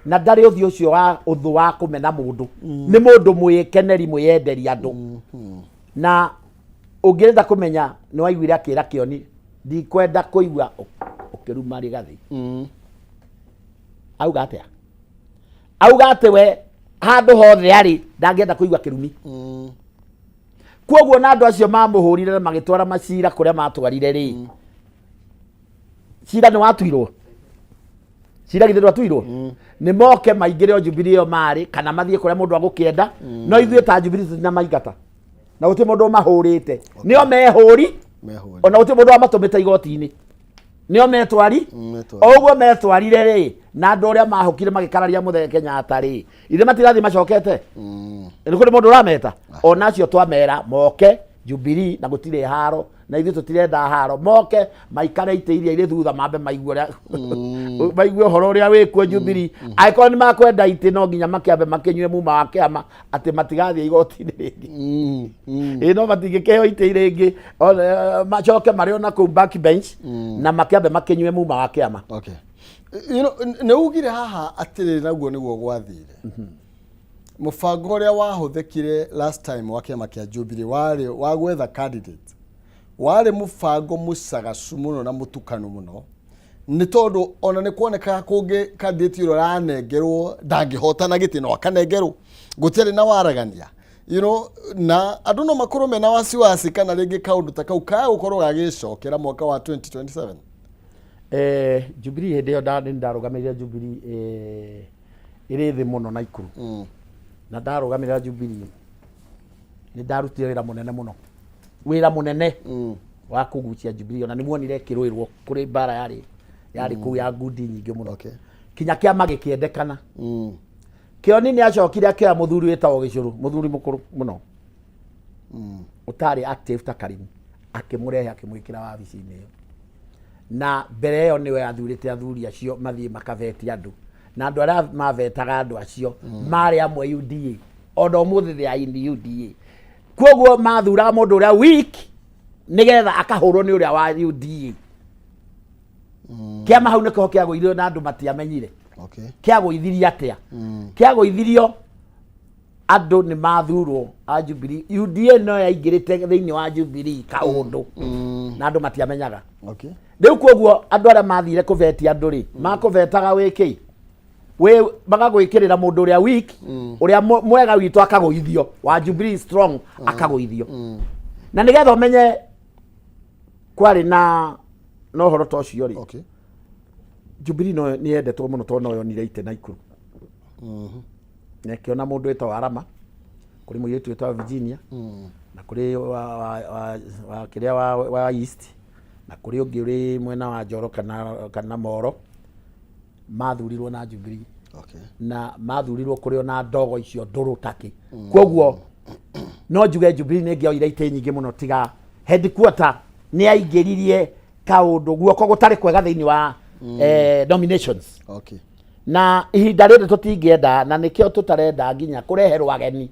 na ndarĩ ũthiũ ũcio wa ũthũ wa kũmena mũndũ. Nĩ mũndũ mwĩkeneri, mwĩyenderi andũ. Na ũngĩenda kũmenya, nĩ waiguire akĩra Kĩoni, "Ndikwenda kũigua ũkĩruma Rigathi." Auga atĩa? Auga atĩ we handũ hothe arĩ ndangĩenda kũigua kĩrumi. Kuoguo na andũ acio mamũhũrire na magĩtwara macira kũrĩa matwarire rĩ, cira nĩ watuirwo, cira githĩ ndwatuirwo? Nĩ moke maingĩre o Jubilee ĩyo marĩ, kana mathiĩ kũrĩa mũndũ agũkĩenda. No ithuĩ ta Jubilee tũtina maingata, na gũtirĩ mũndũ ũmahũrĩte, nĩo mehũri. Mehũri. Ona gũtirĩ mũndũ wamatũmĩte igoti-inĩ, nĩo metwari. Metwari. O ũguo metwarire rĩ, na andũ ũrĩa mahũkire magĩkararia mũthee Kenyatta rĩ, ithe matirathiĩ macokete? Nĩ kũrĩ mũndũ ũrameta? Ona acio twamera moke Jubilee, na gũtirĩ haro, na ithuĩ tũtirenda haro. Moke maikare itĩ iria irĩ thutha, mambe maigue ũrĩa maigue ũhoro ũrĩa wĩkuo Jubilee. Angĩkorwo nĩ makwenda itĩ, no nginya makĩambe makĩnyue muma wa kĩama atĩ matigathiĩ igoti-inĩ rĩngĩ. Ĩ no matingĩkĩheo itĩ rĩngĩ. Macoke marĩ ona kũu back bench na makĩambe makĩnyue muma wa kĩama. Okay. Nĩ ugire haha atĩrĩrĩ, naguo nĩguo gwathire. Mũbango ũrĩa wahũthĩkire last time wa kĩama kĩa Jubilee warĩ wa gwetha candidate, warĩ mũbango mũcagacu mũno na mũtukanu mũno, nĩ tondũ ona nĩ kuonekaga kũngĩ candidate ũrĩa ũranengerwo ndangĩhotana gĩtĩ, no akanengerwo, gũtiarĩ na waragania, na andũ no makorwo mena wasiwasi kana rĩngĩ kaũndũ ta kau kaya gũkorwo gagĩcokera mwaka wa 2027. Jubilee hĩndĩ ĩyo nĩ ndarũgamĩrĩire Jubilee ĩrĩ thĩ mũno Naikuru. Na ndarũgamĩrĩra Jubilee nĩ ndarutire wĩra mũnene mũno, wĩra mũnene wa kũgucia Jubilee. Ona nĩ muonire ĩkĩrũĩrwo kũrĩ mbara yarĩ kũu ya ngundi nyingĩ mũno. Kinya kĩama gĩkĩendekana. Kĩoni nĩ acokire akĩoya mũthuri wĩtagwo Gĩcũrũ, mũthuri mũkũrũ mũno ũtarĩ active ta Karimu, akĩmũrehe akĩmwĩkĩra wabici-inĩ ĩyo. Na mbere ĩyo nĩwe athurĩte athuri acio mathiĩ makabeti andũ, na andũ arĩa mabetaga andũ acio marĩ amwe UDA, ona ũmũthĩ they are in UDA. Koguo mathuraga mũndũ ũrĩa weak nĩgetha akahũrwo nĩ ũrĩa wa UDA. Kĩama hau nĩkĩho kĩagũirio na andũ matiamenyire. Okay. Kĩagũithirie atĩa? Kĩagũithirio andũ nĩ mathurwo a Jubilee. UDA no yaingĩrĩte thĩinĩ wa Jubilee kaũndũ na andũ matiamenyaga. Okay. Rĩu koguo andũ arĩa mathire kũbetia andũ rĩ, makũbetaga wĩkĩ wĩ magagwĩkĩrĩra mũndũ ũrĩa weak, ũrĩa mwega witũ akagũithio, wa Jubilee strong akagũithio. Na nĩgetha ũmenye kwarĩ na ũhoro ta ũcio rĩ, Okay. Jubilee no nĩ yendetwo mũno tondũ no yonire itĩ Naikuru na ĩkĩona mũndũ wĩtagwo Arama, kũrĩ mũirĩtu wĩtagwo Virginia, na kũrĩ wa kĩrĩa wa East, na kũrĩ ũngĩ ũrĩ mwena wa Njoro kana Moro, mathurirwo na Jubilee. Okay. Na mathurirwo kũrĩ ona ndogo icio ndũrũ takĩ. Koguo no njuge Jubilee nĩ ĩngĩoire itĩ nyingĩ mũno tiga headquarter nĩ aingĩririe kaũndũ guoko gũtarĩ kwega thĩinĩ wa nominations. Okay. Na ihinda rĩrĩ tũtingĩenda, na nĩkĩo tũtarenda nginya kũreherwo ageni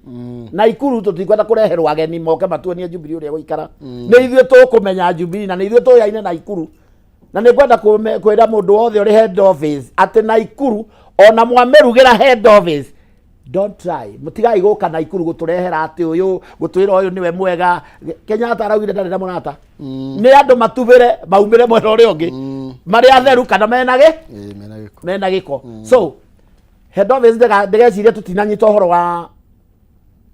na Ikuru. Tũtikwenda kũreherwo ageni moke matuonie Jubilee ũrĩa gũikara. Nĩ ithuĩ tũkũmenya Jubilee na nĩ ithuĩ tũyaine na Ikuru. Na nĩ ngwenda kwĩra mũndũ wothe ũrĩ head office atĩ na Ikuru ona mwamĩrugĩra head office, don't try, mũtigai gũka na Ikuru gũtũrehera atĩ ũyũ gũtwĩra ũyũ nĩwe mwega. Kenyatta araugire ndarĩ na mũrata. Nĩ andũ matubĩre maumĩre mwena ũrĩa ũngĩ marĩ atheru kana mena gĩ Ĩĩ, mena gĩko. Mena gĩko. So head office ndĩgecirie tũtinanyita ũhoro wa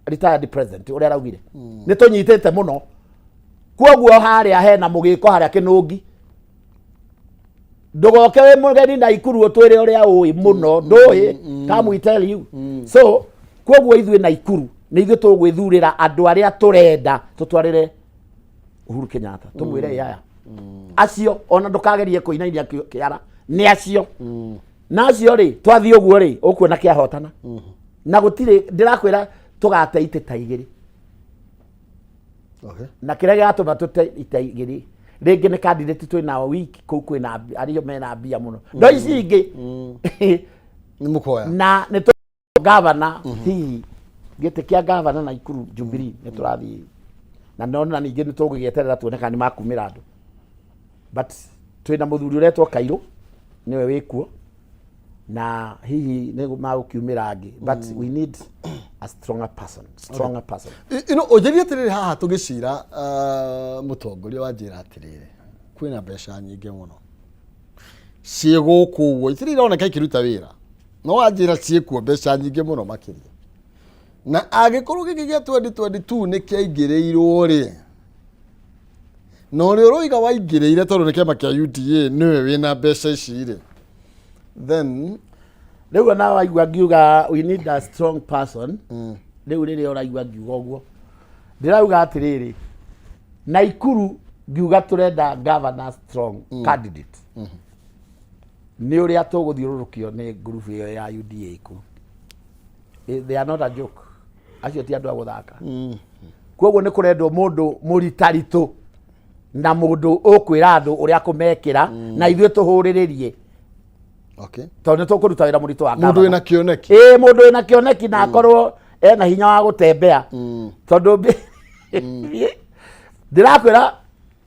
retired president ũrĩa araugire. Nĩ tũnyitĩte mũno. Kuoguo harĩa hena mũgĩko, harĩa kĩnũngi, ndũgoke wĩ mũgeni na Ikuru ũtwĩre ũrĩa ũĩ mũno. Ndũĩ, come we tell you. So kuoguo ithuĩ na Ikuru nĩ ithuĩ tũgwĩthurĩra andũ arĩa tũrenda tũtwarĩre Uhuru Kenyatta, tũmwĩre ĩ aya acio ona ndũkagerie kũinainia kĩara nĩ acio na acio rĩ. Twathiĩ ũguo rĩ, ũkuona kĩahotana na gũtirĩ ndĩrakwĩra tũgate itĩ ta igĩrĩ. Okay. Na kĩrĩa gĩgatũma tũte ita igĩrĩ rĩngĩ nĩ candidate twĩ nao wiki kũu, kwĩna arĩa mena mbia mũno, no ici ingĩ Nĩ mũkoya. Na nĩ tũ gavana, hihi gĩtĩ kĩa gavana na Ikuru Jubilee nĩ tũrathiĩ na no na ningĩ nĩ tũgũgĩeterera tuone kana nĩ makumĩra andũ, but twĩna mũthuri ũretwo Kairũ nĩwe wĩkuo na hihi nĩ magũkiumĩra angĩ, but we need a stronger person, stronger person. Ino ũnjĩrie atĩrĩrĩ, haha tũgĩcira, mũtongoria wa njĩra atĩrĩrĩ, kwĩna mbeca nyingĩ mũno ciĩ gũkũ ũguo itirĩ ironeka ikĩruta wĩra, no wanjĩra ciĩkuo mbeca nyingĩ mũno makĩria, na angĩkorwo gĩkĩ gĩa 2022 nĩ kĩaingĩrĩirwo rĩ, na ũrĩa ũroiga waingĩrĩire tondũ nĩ kĩama kĩa UDA nĩwe wĩna mbeca ici rĩ, then Rĩu ona waigua ngiuga we need a strong person, rĩu rĩrĩa ũraigua ngiuga ũguo, ndĩrauga atĩrĩrĩ, na Ikuru ngiuga tũrenda governor strong candidate nĩ ũrĩa tũgũthiũrũrũkio nĩ ngurubu ĩyo ya UDA kũu. They are not a joke. Acio ti andũ a gũthaka. Koguo nĩ kũrendwo mũndũ mũritaritũ na mũndũ ũkwĩra andũ ũrĩa kũmekĩra na ithuĩ tũhũrĩrĩrie, tondũ nĩ tũkũruta wĩra mũritũ wa Mũndũ gavana. wĩna kĩoneki. Ĩĩ, mũndũ wĩna kĩoneki na akorwo ena hinya wa gũtembea, tondũ ndĩrakwĩra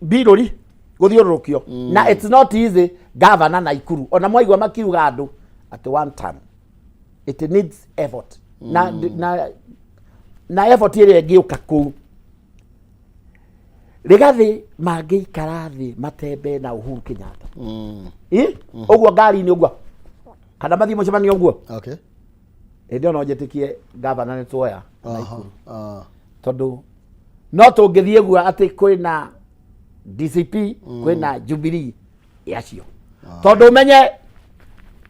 mbirũri gũthiũrũrũkio na it's not easy. Gavana na Ikuru ona mwaigua makiuga andũ atĩ one term, it needs effort na effort ĩrĩa ĩngĩũka kũu Rigathi mangĩikara thĩ matembe na Uhuru Kenyatta. Ĩ? Ũguo ngari-inĩ ũguo kana mathiĩ mũcemanio ũguo, hĩndĩ ĩyo no njĩtĩkie gavana nĩ tuoya na Ikuru, tondũ no tũngĩthiĩ guo atĩ kwĩna DCP, kwĩna Jubilee yacio, tondũ ũmenye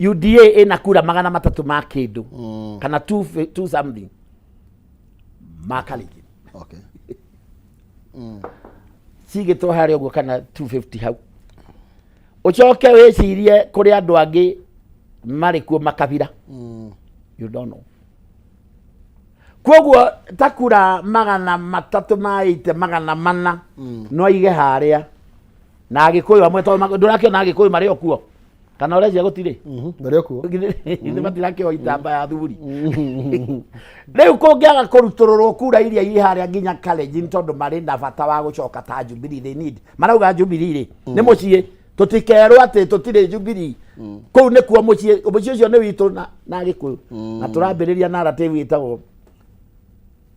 UDA ĩna kura 300 ma kĩndũ kana two something ma Kalenjin cigĩtwo harĩa ũguo kana 250 hau. Ũcoke wĩcirie kũrĩ andũ angĩ marĩ kuo makabira, you don't know. Koguo ta kura 300 ma 80, 400 no aige harĩa na Agĩkũyũ amwe, tondũ ndũrakĩona Agĩkũyũ marĩ o kuo kana ũrecia gũtirĩ? Marĩ o kuo. Githĩ matirakĩoa itamba ya thuri? Rĩu kũngĩaga kũrutũrũrwo kura iria irĩ harĩa nginya Kalenjin, tondũ marĩ na bata wa gũcoka ta Jubilee, they need, marauga Jubilee rĩ nĩ mũciĩ. Tũtikerwo atĩ tũtirĩ Jubilee. Kũu nĩkuo mũciĩ, mũciĩ ũcio nĩ witũ na Gĩkũyũ. Na tũrambĩrĩria narrative ĩtagwo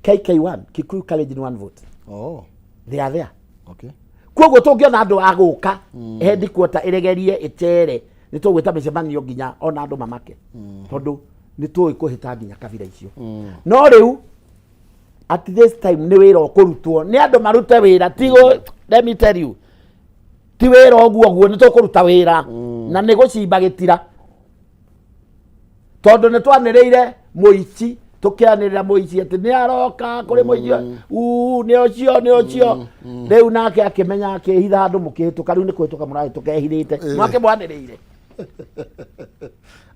KK1, Kikuyu Kalenjin One Vote. Oh, They are there. okay. Koguo tũngĩona andũ a gũka headquarter ĩregerie ĩcere, nĩ tũgwĩta mĩcemanio nginya ona andũ mamake, tondũ nĩ tũĩ kũhĩta nginya kabira icio. No rĩu at this time nĩ wĩra ũkũrutwo nĩ andũ marute wĩra, tigo let me tell you, ti wĩra ũguo ũguo, nĩ tũkũruta wĩra na nĩ gũcimba gĩtira, tondũ nĩ twanĩrĩire mũici, tũkĩanĩrĩra mũici atĩ nĩ aroka kũrĩ mũici uu, nĩ ũcio nĩ ũcio. Rĩu nake akĩmenya, akĩhitha handũ, mũkĩhĩtũka. Rĩu nĩ kũhĩtũka mũrahĩtũka ehithĩte, mwakĩmwanĩrĩire.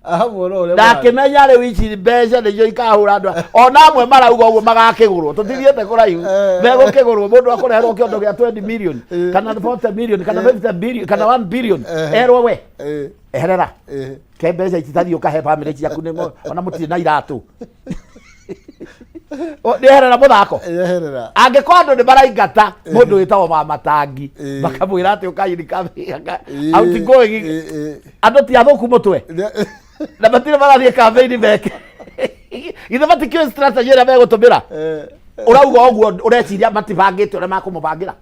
Amuona ũrĩa. Na akĩmenya rĩu ici mbeca nĩcio ikahũra andũ ona amwe marauga ũguo magakĩgũrwo. Tũtithiĩte kũraihu, megũkĩgũrwo. Mũndũ akũreherwo kĩondo gĩa 20 million kana 40 million kana 50 billion kana 1 billion, erwo we eherera ke mbeca ici, tathiĩ ũkahe bamĩrĩ ciaku, nĩ ona mũtirĩ na iratũ. Nĩ eherera mũthako. Eherera. Angĩkorwo andũ nĩ maraingata mũndũ wĩtagwo Mamatangi, makamwĩra atĩ ũkainĩka outgoing, andũ ti athũku mũtwe na matirĩ marathiĩ campaign meke githĩ matikĩũĩ strategy ĩrĩa megũtũmĩra. Ũrauga ũguo ũreciria matibangĩte ũrĩa makũmũbangĩra.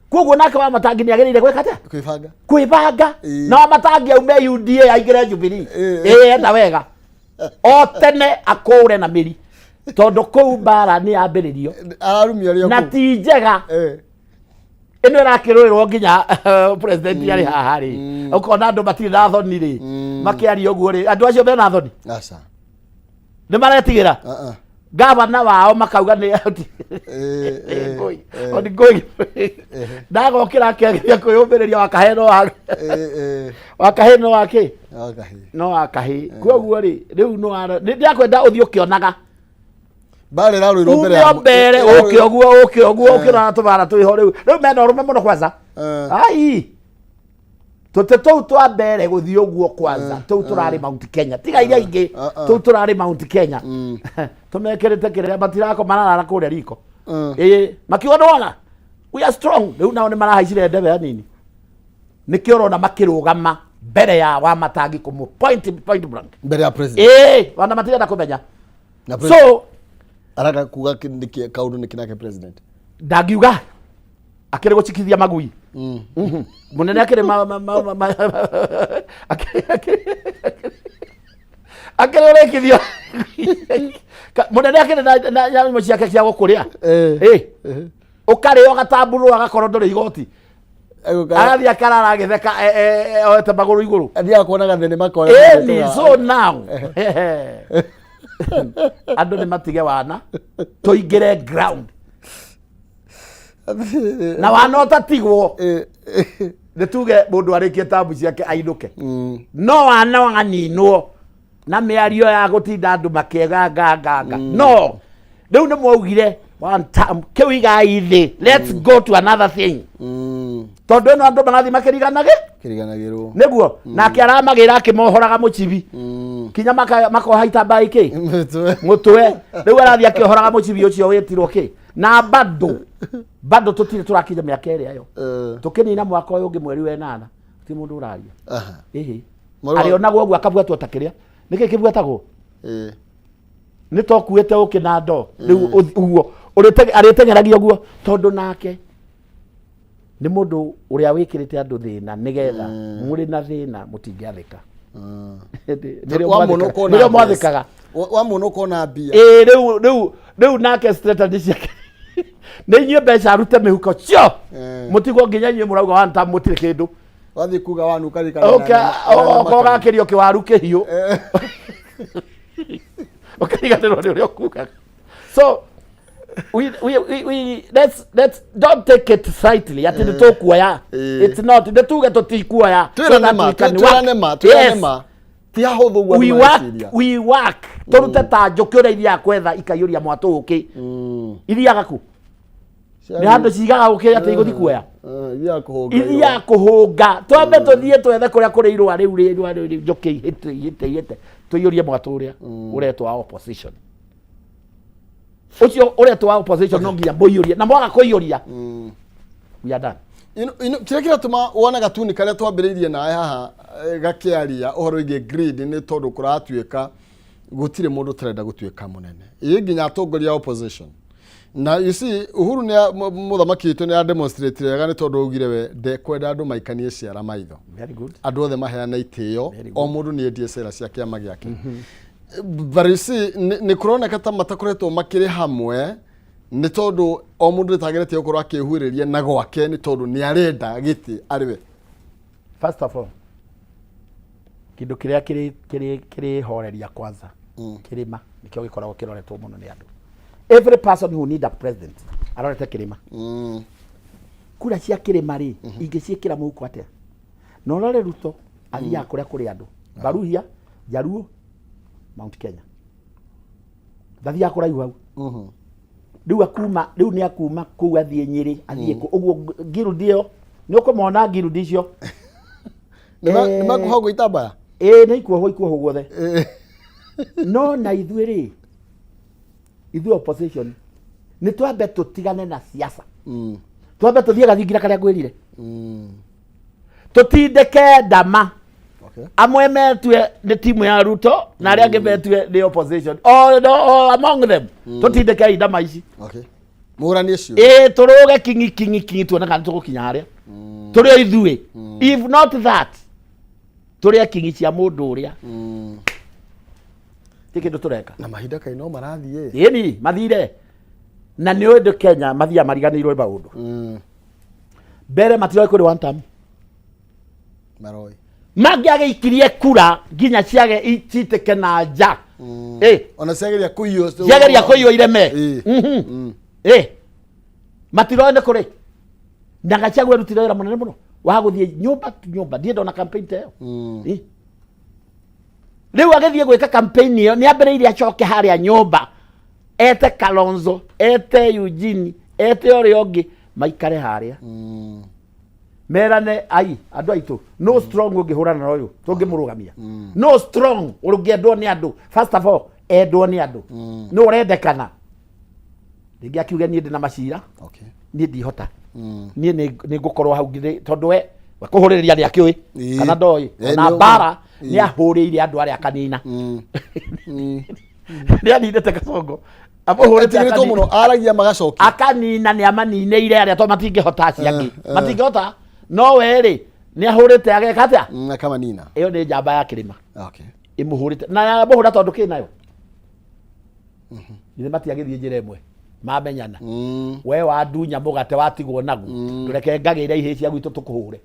Koguo nake Wamatangi nĩ agĩrĩire gwĩka atĩa? Kwĩbanga. Kwĩbanga. Na Wamatangi aume UDA aingĩre Jubilee. Ĩĩ, enda wega o tene akũre na mĩri, tondũ kũu mbara nĩ yambĩrĩrio. Ararumia ũrĩa na kũu. Ti njega. Ĩno ĩrakĩrũĩrwo nginya president arĩ haha rĩ, ũkona andũ matirĩ na thoni rĩ, makĩaria ũguo rĩ, andũ acio mena thoni? Aca. Nĩ maretigĩra gavana wao, makauga nĩ Eh, ongoing, ndagokĩra akĩgeria kwĩyũmĩrĩria wakahĩ no wakahĩ no wakĩ Wakahĩ. No wakahĩ. Koguo rĩ, rĩu no nĩ ndĩrakwenda ũthiĩ ũkĩonaga. Mbara ĩrarũĩrwo mbere ume ya mbere ũke ũguo, ũke ũguo ũkĩrora tũbara twĩho. Rĩu mena ũrũme mũno kwanza. Ai, tũtĩ tũu twa mbere gũthiĩ ũguo kwanza, tũu tũrarĩ Mount Kenya, tiga iria ingĩ. Tũu tũrarĩ Mount Kenya tũmekĩrĩte kĩrĩa matirako mararara kũrĩa riko. Ĩĩ, makiuga nĩwona we are strong. Rĩu nao nĩ marahaicire ndebe hanini, nĩkĩo ũrona makĩrũgama mbere ya Wamatangi kũmũ point blank. Mbere ya president. Ĩĩ, ona matirenda kũmenya. Na president so araka kuga nĩkĩ kaũndũ nĩkĩ nake president Ndangiuga akĩrĩ gũcikithia magui. Mũnene akĩrĩ akĩrĩ ũrĩkithio. Mũnene akĩrĩ na nyamũ ciake cia gũkũrĩa. Ĩ, ũkarĩo gatambũrwo agakorwo ndũrĩ igoti, agathiĩ akarara agĩtheka oete magũrũ igũrũ. Athiaga kuona gathenema kona. Ĩni, so now andũ nĩ matige wana, tũingĩre ground na wana ũtatigwo. Nĩ tuge mũndũ arĩkie tabu ciake ainũke, no wana waninwo na mĩario ya gũtinda andũ makĩganganganga. No rĩu nĩ mwaugire one time kĩu, igai thĩ, let's go to another thing, tondũ ĩno andũ marathiĩ makĩriganage. Kĩriganagĩrwo. Nĩguo nake aramagĩra akĩmohoraga mũcibi kinya makoha itambaa ikĩ Mũtwe. Mũtwe. Rĩu arathiĩ akĩohoraga mũcibi ũcio wĩtirwo kĩ, na bado bado tũtirĩ tũrakinya mĩaka ĩrĩa yo. Tũkĩnina mwaka ũyũ ũngĩ mweri wa ĩnana, ti mũndũ ũraria. Ĩhĩ. Arĩonagwo ũguo akabuatwo ta kĩrĩa nĩkĩ kĩbuatagwo. Nĩ tokuĩte ũkĩ na ndoo rĩu ũguo arĩteng'eragia ũguo, tondũ nake nĩ mũndũ ũrĩa wĩkĩrĩte andũ thĩna, nĩgetha mũrĩ na thĩna mũtingĩathĩka. Nĩrĩo Wamũona ũkona nĩrĩo mbeca. mwathĩkaga. Wamũona ũkona mbia. Ĩĩ, rĩu nake strategy ciake nĩ inyuĩ mbeca arute mĩhuko cio. Mũtigwo nginya inyuĩ mũrauga one time mũtirĩ kĩndũ. Wathiĩ kuga wanu ũkarikana. Oka ũgakĩrio kĩwaru kĩhiũ, ũkariganĩrwo nĩ ũrĩa ũkugaga. So we let's don't take it slightly atĩ nĩ tũkuoya. It's not, nĩ tuge tũtikuoya so twĩrane that ma we can twĩrane work. ma twĩrane Yes. ma ti hahũthũ ũguo We andũ work, mareciria. we work, tũrute ta njũkĩ ũrĩa ithiaga kwetha ikaiyũria mwatũ ũkĩ. Ithiaga ku nĩ handũ cigaga ũkĩ atĩ igũthi kuoya. Ithiaga kũhũnga. Ithiaga kũhũnga. Twambe tũthiĩ twethe kũrĩa kũrĩ irũa rĩu rĩ irũa rĩu rĩ, njũkĩ ihĩte ihĩte ihĩte, tũiyũrie mwatũ ũrĩa ũretwo wa opposition. Ũcio ũretwo wa opposition no nginya mũiyũrie, na mwaga kũiyũria, we are done. Kĩrĩa kĩratũma wone gatuni karĩa twambĩrĩirie nawe haha gakĩaria ũhoro wĩgiĩ greed nĩ tondũ kũratuĩka gũtirĩ mũndũ ũtarenda gũtuĩka mũnene, ĩ nginya atongoria a opposition. Na you see, Uhuru nĩ mũthamaki witũ nĩ ademonstrate wega, nĩ tondũ augire we ndekwenda andũ maikanie ciara maitho. Very good. Andũ othe maheane itĩo, o mũndũ nĩ endie cera cia kĩama gĩake. But you see, nĩ kũroneka ta matakoretwo makĩrĩ hamwe, nĩ tondũ o mũndũ nĩ tageretie gũkorwo akĩhuĩrĩria na gwake, nĩ tondũ nĩ arenda gĩtĩ arĩ we. First of all, kĩndũ kĩrĩa kĩrĩhoreria kwanza kĩrĩma nĩkĩo gĩkoragwo kĩroretwo mũno nĩ andũ. Every person who need a president arorete kĩrĩma. Kura cia kĩrĩma rĩ, ingĩciĩkĩra mũhuko atĩa? Na ũrore Ruto athiaga kũrĩa kũrĩ andũ Baruhia, Jaluo, Mount Kenya, ndathiaga kũraihu hau. Rĩu akuma, rĩu nĩ akuma kũu athiĩ Nyĩrĩ, athiĩ kũ ũguo ngirudi ĩyo nĩ ũkũmona ngirudi icio. Nĩ makuhagwo itambaya. Ĩĩ, nĩ ikuohwo, ikuohwo guothe. No na ithuĩ rĩ, ithuĩ opposition nĩ twambe tũtigane na siasa, twambe tũthiĩ gathingira karĩa ngwĩrire, tũtindĩke ndama. Amwe metue nĩ timu ya Ruto na arĩa angĩ metue nĩ opposition, all, no, all among them, tũtindĩke ndama ici. Okay. Mũranie cio. Ĩĩ, tũrũge kingi kingi kingi, tuone kana tũgũkinya harĩa tũrĩ o ithuĩ. If not that, tũrĩe kingi cia mũndũ ũrĩa ti kĩndũ tũreka. Na mahinda kaĩ no marathiĩ. Ĩni mathire, na nĩ ũndũ Kenya mathiaga mariganĩirwo nĩ maũndũ. Mbere matiroĩ kũrĩ one term. Maroi. Mangĩagĩikirie kura nginya ciage citĩke na nja. Ĩ. Ona ciageria kũiywo. Ciageria kũiywo ireme. Ĩ, matiroĩ nĩ kũrĩ na Gachagua erutire wĩra mũnene mũno wa gũthiĩ nyũmba tu nyũmba. Ndiĩ ndona campaign ta ĩyo. Ĩ. Rĩu agĩthiĩ gwĩka campaign ĩyo, nĩ ambĩrĩirie acoke harĩa nyũmba, ete Kalonzo, ete Eugene, ete ũrĩa ũngĩ, maikare harĩa merane, ai andũ aitũ, no strong ũngĩhũrana na ũyũ tũngĩmũrũgamia, no strong ũngĩendwo nĩ andũ. First of all, endwo nĩ andũ, no ũrendekana rĩngĩ akiuge niĩ ndĩ na macira. Niĩ ndihota, niĩ nĩ ngũkorwo hau tondũ we kũhũrĩrĩria nĩ akĩũĩ. Kana ndoĩ? Ona mbara nĩ ahũrĩire andũ arĩa akanina, nĩ aninĩte Kasongo, amũhũrĩte. Etigĩrĩtwo mũno, aragia magacokia. Akanina, nĩ amaninĩire arĩa to matingĩhota, acio angĩ matingĩhota, no we rĩ, nĩ ahũrĩte ageka atĩa? Akamanina. Ĩyo nĩ njamba ya kĩrĩma. Ĩmũhũrĩte na yamũhũra tondũ kĩ nayo githĩ matiagĩthiĩ njĩra ĩmwe mamenyana. We wandunya mũgate watigwo naguo, ndũreke ngagĩre ihĩ cia gwitũ tũkũhũre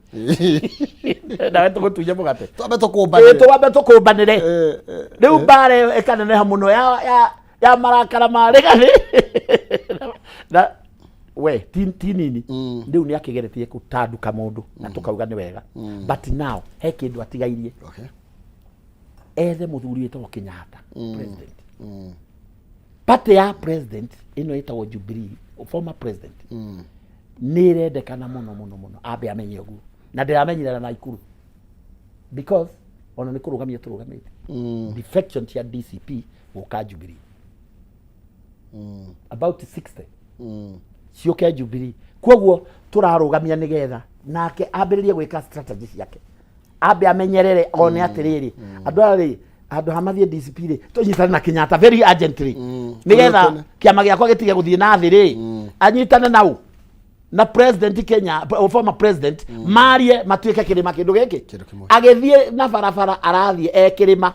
nawe tũgũtunye mũgate. Twambe tũkũmbanĩre. Ĩ, twambe tũkũmbanĩre. Rĩu mbara ĩyo ĩkaneneha mũno ya marakara ma rĩgathĩ na we ti nini. Rĩu nĩ akĩgeretie gũtanduka mũndũ na tũkauga nĩ wega, but now he kĩndũ atigairie. Ethe mũthuri wĩtagwo Kenyatta president. Party ya president ĩno ĩtagwo Jubilee, former president, nĩ ĩrendekana mũno mũno mũno ambe amenye ũguo, na ndĩramenyerera na Ikuru because ona nĩ kũrũgamia tũrũgamĩte defection cia DCP gũka Jubilee, about 60 ciũke Jubilee. Koguo tũrarũgamia nĩgetha nake ambĩrĩrie gwĩka strategy ciake, ambe amenyerere one atĩrĩrĩ, andũ aya rĩ, handũ ha mathiĩ DCP rĩ, tũnyitane na Kenyatta very urgently nĩgetha kĩama gĩakwa gĩtige gũthiĩ na thĩ rĩ, anyitane nau na president Kenya, former president, marie matuĩke kĩrĩma kĩndũ gĩkĩ. Kĩndũ kĩmwe. Agĩthiĩ na barabara arathiĩ e kĩrĩma,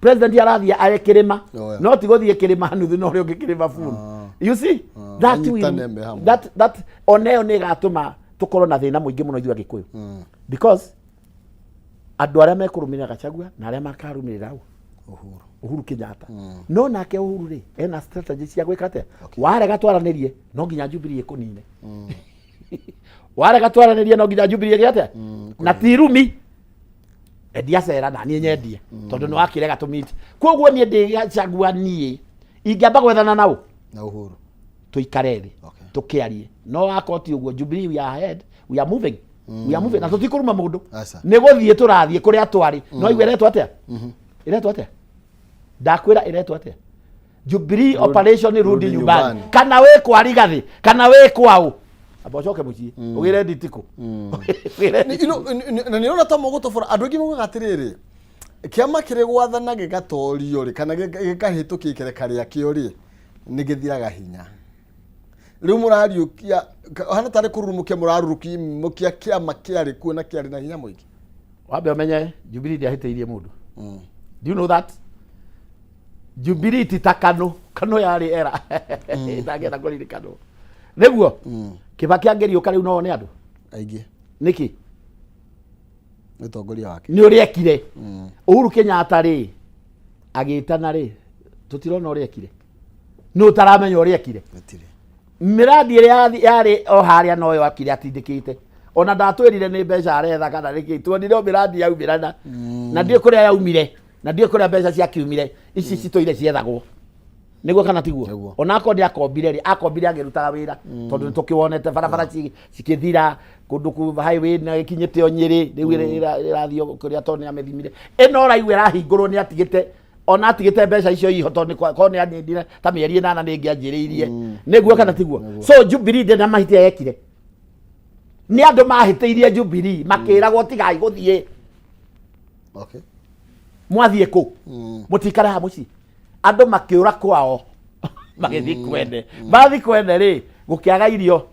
president arathiĩ arĩ kĩrĩma. Oh, yeah. No ti gũthiĩ kĩrĩma nuthu na ũrĩa ũngĩ kĩrĩma full. You see, that will Anyitane me hamwe. that ona ĩyo nĩ ĩgatũma tũkorwo na thĩna mũingĩ mũno ithuĩ Agĩkũyũ, because andũ arĩa mekũrũmĩrĩra Gachagua na arĩa makarũmĩrĩra ũ? Uhuru. Uhuru Kenyatta. No nake Uhuru rĩ, ena strategy cia gwĩka atĩa? Warega twaranĩrie, no nginya Jubilee ĩkũnine. Warega twaranĩrie, no nginya Jubilee ĩgĩ atĩa? Na ti rumi endia cera na niĩ nyendie, tondũ nĩ wakĩrega tũmiti. Koguo niĩ ndĩ Gachagua, niĩ ingĩamba gwethana nao Na Uhuru. Tũikare thĩ tũkĩarie, no wakorwo ti ũguo, Jubilee, we are ahead, we are moving, we are moving, na tũtikũruma mũndũ. Aca. Nĩ gũthiĩ tũrathiĩ kũrĩa twarĩ. No igua ĩretwo atĩa? Ĩretwo atĩa? Ndakwĩra ĩretwo atĩa? Jubilee Operation Rudi Rudi Nyumbani. Nyumbani. Kana wĩ kwa Rigathĩ kana wĩ kwaũ. Amba ũcoke mũciĩ ũgĩre nditikũ. Ũgĩre Na nĩ ũrona ta mũgũtobora. Andũ aingĩ maugaga atĩrĩrĩ, kĩama kĩrĩ gwathana gĩgatorio rĩ, kana gĩkahĩtũkia ikereka rĩakĩo rĩ, nĩ gĩthiraga hinya. Rĩu mũrariũkia hana tarĩ kũrurumũkia mũrarurumũkia kĩama kĩarĩ kuo na kĩarĩ na hinya mũingĩ. Wambe ũmenye Jubilee ndĩahĩtĩirie mũndũ. Do you know that Jubilee ti ta Kanu? Kanu yarĩ era ndangĩenda kũririkanwo nĩguo. Kĩbaki angĩriũka rĩu no one andũ aingĩ. Nĩkĩ? Ũtongoria wake. Nĩ ũrĩa ekire Uhuru Kenyatta rĩ, agĩtana rĩ, tũtirona ũrĩa ekire. Nĩ ũtaramenya ũrĩa ekire? Gũtirĩ. Mĩrandi ĩrĩa yarĩ o harĩa noyo akire atindĩkĩte, ona ndatwĩrire nĩ mbeca aretha kana nĩkĩ. Tuonire o mĩrandi yaumĩrana na ndiĩ kũrĩa yaumire na ndiĩ kũrĩa mbeca ciakiumire. Ici citũire ciethagwo, nĩguo kana tiguo? Nĩguo. Ona akorwo nĩ akombire rĩ, akombire agĩrutaga wĩra, tondũ nĩ tũkĩwonete barabara cikĩthira kũndũ ku highway na ĩkinyĩte o Nyĩrĩ rĩu ĩrathiĩ o kũrĩa, tondũ nĩ amĩthimire. Ĩno ũraigua ĩrahingũrwo nĩ atigĩte, ona atigĩte mbeca icio iho, tondũ korwo nĩ anindire ta mĩeri 8 nĩ ĩngĩanjĩrĩirie. Nĩguo kana tiguo? So Jubilee ndĩ na mahĩtia yekire. Nĩ andũ mahĩtĩirie Jubilee makĩragwo tigai gũthiĩ. Mwathiĩ kũ? Mũtikare haha mũciĩ. Andũ makĩũra kwao magĩthiĩ kwene. Mathiĩ kwene rĩ, gũkĩaga irio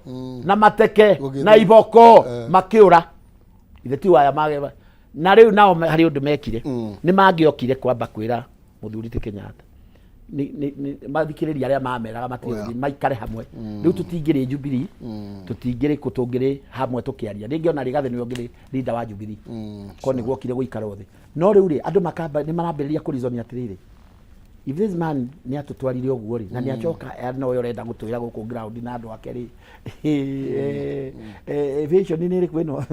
na mateke Gũgĩthiĩ- na iboko. Makĩũra ithe ti waya mage na rĩu nao harĩ ũndũ mekire. Nĩ mangĩokire kwamba kwĩra mũthuri ti Kenyatta mathikĩrĩria arĩa mameraga matige gũthiĩ, maikare hamwe. Rĩu tũtingĩrĩ Jubilee, tũtingĩrĩ kũ tũngĩrĩ hamwe tũkĩaria rĩngĩ. Ona Rigathĩ nĩwe ũngĩrĩ leader wa Jubilee korwo nĩguo okire gũikara thĩ. No rĩu rĩ, andũ makamba nĩ marambĩrĩria kũrizoni atĩrĩrĩ, if this man nĩ atũtwarire ũguo rĩ, na nĩ acoka nowe ũrenda gũtwĩra gũkũ ground na andũ ake rĩ, vision nĩ ĩrĩkũ ĩno?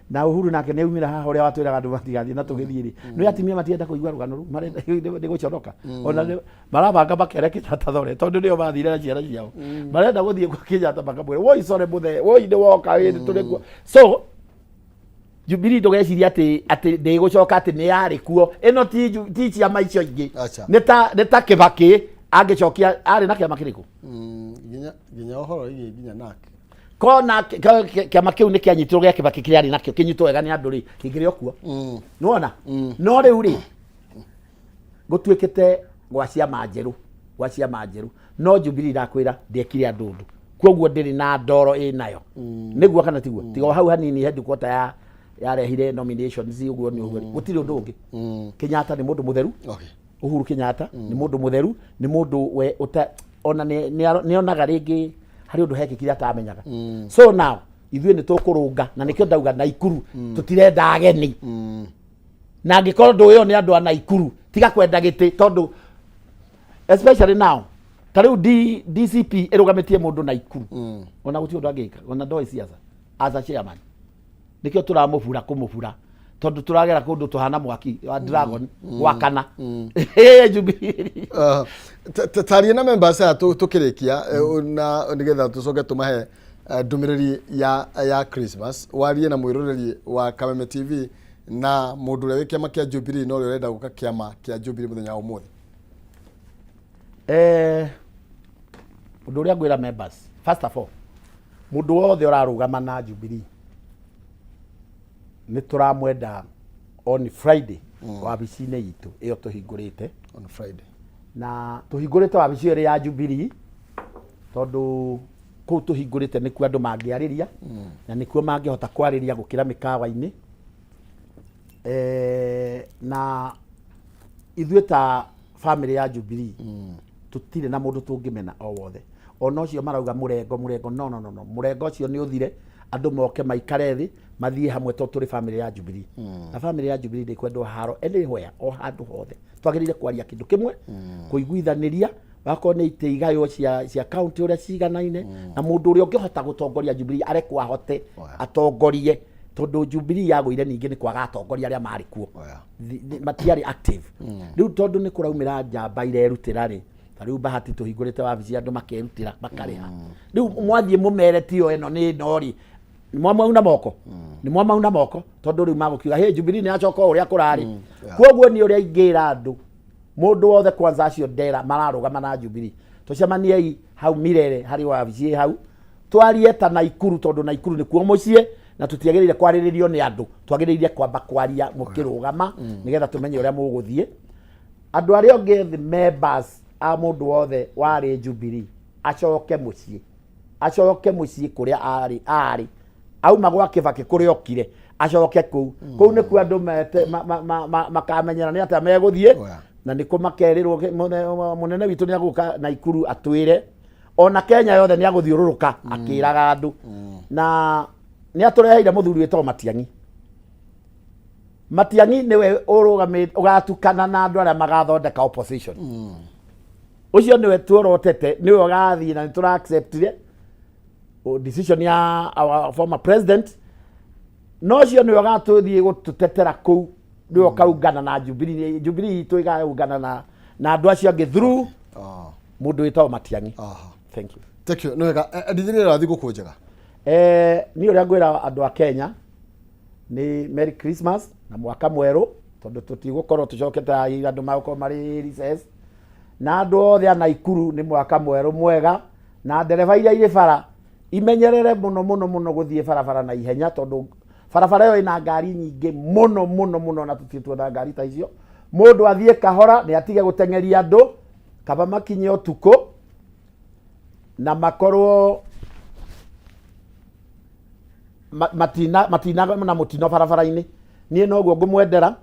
Na Uhuru nake nĩ aumĩra haha ũrĩa watwĩraga andũ matigathiĩ na tũgĩthiĩ rĩ, nĩ atumia matienda kũigua rũgano rũu, marenda nĩ gũconoka. Ona marabanga makere Kenyatta thore, tondũ nĩo mathire na ciana ciao, marenda gũthiĩ kwa Kenyatta makamwĩra, "Woi, sore mũthee, woi, nĩ woka wĩ tũrĩ kuo." So Jubilee ndũgeciria atĩ ndĩgũcoka, atĩ nĩ yarĩ kuo. Ĩno ti ciama icio ingĩ. Acha. Nĩ ta Kĩbakĩ angĩcokia arĩ na kĩama kĩrĩkũ? Nginya ũhoro wĩgiĩ nginya nake. Kona kĩama kĩu nĩ kĩanyitirwo gĩa Kĩbakĩ kĩrĩa arĩ nakĩo kĩnyitwo wega nĩ andũ rĩ, kĩngĩrĩ o kuo. Nĩwona? No rĩu rĩ, gũtuĩkĩte gwa ciama njerũ, gwa ciama njerũ. No Jubilee ndakwĩra ndĩekire andũ ũndũ, koguo ndĩrĩ na ndoro ĩnayo. Nĩguo kana tiguo? Tiga o hau hanini headquarter ya yarehire nominations ũguo nĩ ũguo, gũtirĩ ũndũ ũngĩ. Kenyatta nĩ mũndũ mũtheru. Uhuru Kenyatta nĩ mũndũ mũtheru, nĩ mũndũ we ũta ona nĩ onaga rĩngĩ harĩ ũndũ hekĩkire atamenyaga. So now ithuĩ nĩ tũkũrũnga, na nĩkĩo ndauga Naikuru tũtirenda ageni. Na angĩkorwo ndũ ĩyo nĩ andũ a Naikuru, tiga kwenda gĩtĩ, tondũ especially now ta rĩu DCP ĩrũgamĩtie mũndũ Naikuru, ona gũtirĩ ũndũ angĩka, ona ndoĩ siasa as a chairman. Nĩkĩo tũramũbura kũmũbura, tondũ tũragera kũndũ tũhana mwaki wa dragon gwakana. Jubilee. Taria na members aya tũkĩrĩkia, na nĩgetha tũcoke tũmahe ndũmĩrĩri ya Christmas. Warie na mwĩroreri wa Kameme TV na mũndũ ũrĩa wĩ kĩama kĩa Jubilee na ũrĩa ũrenda gũka kĩama kĩa Jubilee mũthenya wa ũmũthĩ. Ũndũ ũrĩa ngwĩra members, first of all, mũndũ wothe ũrarũgama na Jubilee nĩ tũramwenda on Friday wabici-inĩ itũ ĩyo tũhingũrĩte. On Friday. Na tũhingũrĩte wabici ĩyo ĩrĩ ya Jubilee, tondũ kũu tũhingũrĩte nĩkuo andũ mangĩarĩria na nĩkuo mangĩhota kwarĩria gũkĩra mĩkawa-inĩ. Na ithuĩ ta family ya Jubilee tũtirĩ na mũndũ tũngĩmena o wothe, ona ũcio marauga mũrengo, mũrengo. No, no, no, no, mũrengo ũcio nĩ ũthire. Andũ moke maikare thĩ, mathiĩ hamwe, tondũ tũrĩ family ya Jubilee, na family ya Jubilee ndĩkwendwo haro anywhere, o handũ hothe twagĩrĩire kwaria kĩndũ kĩmwe, kũiguithanĩria wakorwo nĩ itĩ igaywo cia county ũrĩa ciganaine, na mũndũ ũrĩa ũngĩhota gũtongoria Jubilee arekwo ahote atongorie, tondũ Jubilee yagũire ningĩ nĩ kwaga atongoria arĩa marĩ kuo. Matiarĩ active. Rĩu tondũ nĩ kũraumĩra njamba irerutĩra rĩ, ta rĩu Bahati, tũhingũrĩte wabici, andũ makerutĩra makarĩha. Rĩu mwathiĩ mũmere tiyo ĩno nĩ ĩno rĩ, nĩ mwamauna moko, nĩ mwamauna moko, tondũ rĩu magũkiuga, "Hey, Jubilee nĩ yacoka o ũrĩa kũrarĩ." Koguo nĩ ũrĩa ingĩra andũ, mũndũ wothe kwanza acio ndera mararũgama na Jubilee, tũcemaniei hau Mirere, harĩ wabici ĩ hau. Twarie ta Naikuru, tondũ Naikuru nĩkuo mũciĩ na tũtiagĩrĩire kwarĩrĩrio nĩ andũ. Twagĩrĩire kwamba kwaria mũkĩrũgama nĩgetha tũmenye ũrĩa mũgũthiĩ. Andũ arĩa angĩ othe, members a mũndũ wothe warĩ Jubilee, acoke mũciĩ, acoke mũciĩ kũrĩa arĩ auma gwa Kĩbakĩ, kũrĩa okire, acoke kũu. Kũu nĩkuo andũ makamenyera nĩ atĩa megũthiĩ. Na nĩkũ makerĩrwo mũnene witũ nĩ agũka Naikuru atwĩre, ona Kenya yothe nĩ agũthiũrũrũka akĩraga andũ. Na nĩ atũreheire mũthuri wĩtagwo Matiang'i. Matiang'i nĩwe ũrũgamĩte, ũgatukana na andũ arĩa magathondeka opposition. Ũcio nĩwe tuorotete, nĩwe ũgathiĩ, na nĩ tũra acceptire decision ya our former president. No ũcio nĩwe ũgatũthiĩ gũtũtetera kũu, nĩwe ũkaungana na Jubilee. Jubilee itũ ĩgaungana na andũ acio angĩ through mũndũ wĩtagwo Matiang'i. Thank you. Thank you. Nĩ wega. Endithĩrĩria thigũkũ njega. Niĩ ũrĩa ngwĩra andũ a Kenya nĩ Merry Christmas na mwaka mwerũ, tondũ tũtigũkorwo tũcokete haha, andũ magũkorwo marĩ recess. Na andũ othe a Naikuru nĩ mwaka mwerũ mwega. Na ndereba iria irĩ bara imenyerere mũno mũno mũno gũthiĩ barabara na ihenya, tondũ barabara ĩyo ĩna ngari nyingĩ mũno mũno mũno, na tũtirĩ tuona ngari ta icio. Mũndũ athiĩ kahora, nĩ atige gũteng'eria andũ, kaba makinye ũtukũ na makorwo matina na mũtino barabara-inĩ. Niĩ noguo ngũmwendera,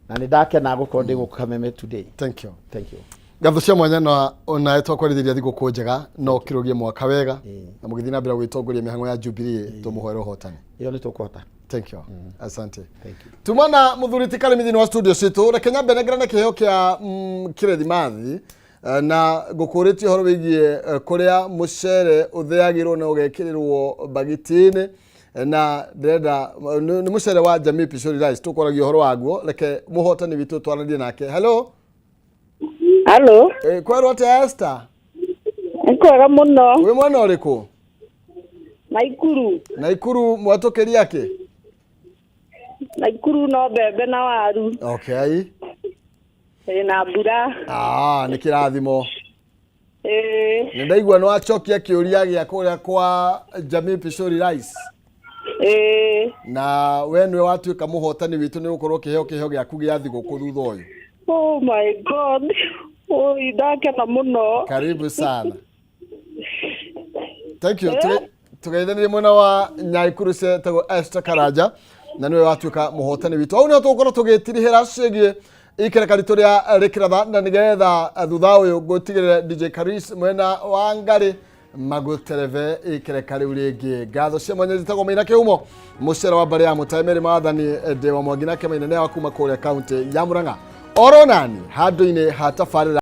na nĩ ndakena gũkorwo ndĩ gũkũ Kameme today. Thank you. Thank you. Ngatho cia mwanya, na onawe twakwarithĩria thigũkũ njega no ũkĩrũgie mwaka wega na mũgĩthiĩ na mbere gwĩtongoria mĩhang'o ya Jubilee, tũmũhoere ũhotani. Ĩyo nĩ tũkũhota. Thank you, asante. Thank you. Tuma na muthuri ti Karimi thĩinĩ wa studio citũ. Reke nyambe nengerane kĩheo kĩa kĩrethimathi. Na ngũkũrĩtie ũhoro wĩgiĩ kũrĩa mũcere ũthĩagĩrwo na ũgekĩrĩrwo mbagiti-inĩ. Na ndĩrenda nĩ mũcere wa Jamii Pishori Rice tũkwaragia ũhoro waguo. Reke mũhotani witũ twaranĩrie nake. Hello. Halo. Kwerwo atĩa, Esther? Nĩ kwega mũno. Wĩ mwena ũrĩkũ? Naikuru. Naikuru mwatũkĩria kĩ? Naikuru no mbembe na waru. Okay. Ĩ na mbura. Ah, nĩ kĩrathimo. Ĩ. Nĩ ndaigua nĩ wacokia kĩũria gĩa kũrĩa kwa Jamii Pishori Rice. Ĩ. Na we nĩwe watuĩka mũhotani witũ, nĩ gũkorwo kĩheo gĩaku gĩa thigũkũ thutha ũyũ. Oh my God. Oi, ndakena mũno. Karibu sana, thank you. Tũgeithanirie mwena wa Nyaikuru. Cietagwo Esther Karanja na nĩwe watuĩka mũhotani witũ. Au nĩho tũgũkorwo tũgĩtirihĩra ciĩgiĩ ikereka ritũ rĩa rĩkĩratha, na nĩgetha thutha ũyũ ngũtigĩrĩre DJ Karis mwena wa Ngarĩ magũtereve ikereka rĩu rĩngĩ. Ngatho cia mwanya njĩtagwo Maina Kĩhumo, mũcere wa mbarĩ ya Mũtae Meri Maathani ndĩ wa Mwangi nake Mainene wa kuma kũrĩa kaunti ya Murang'a, oro nani handũ-inĩ ha tabarĩra.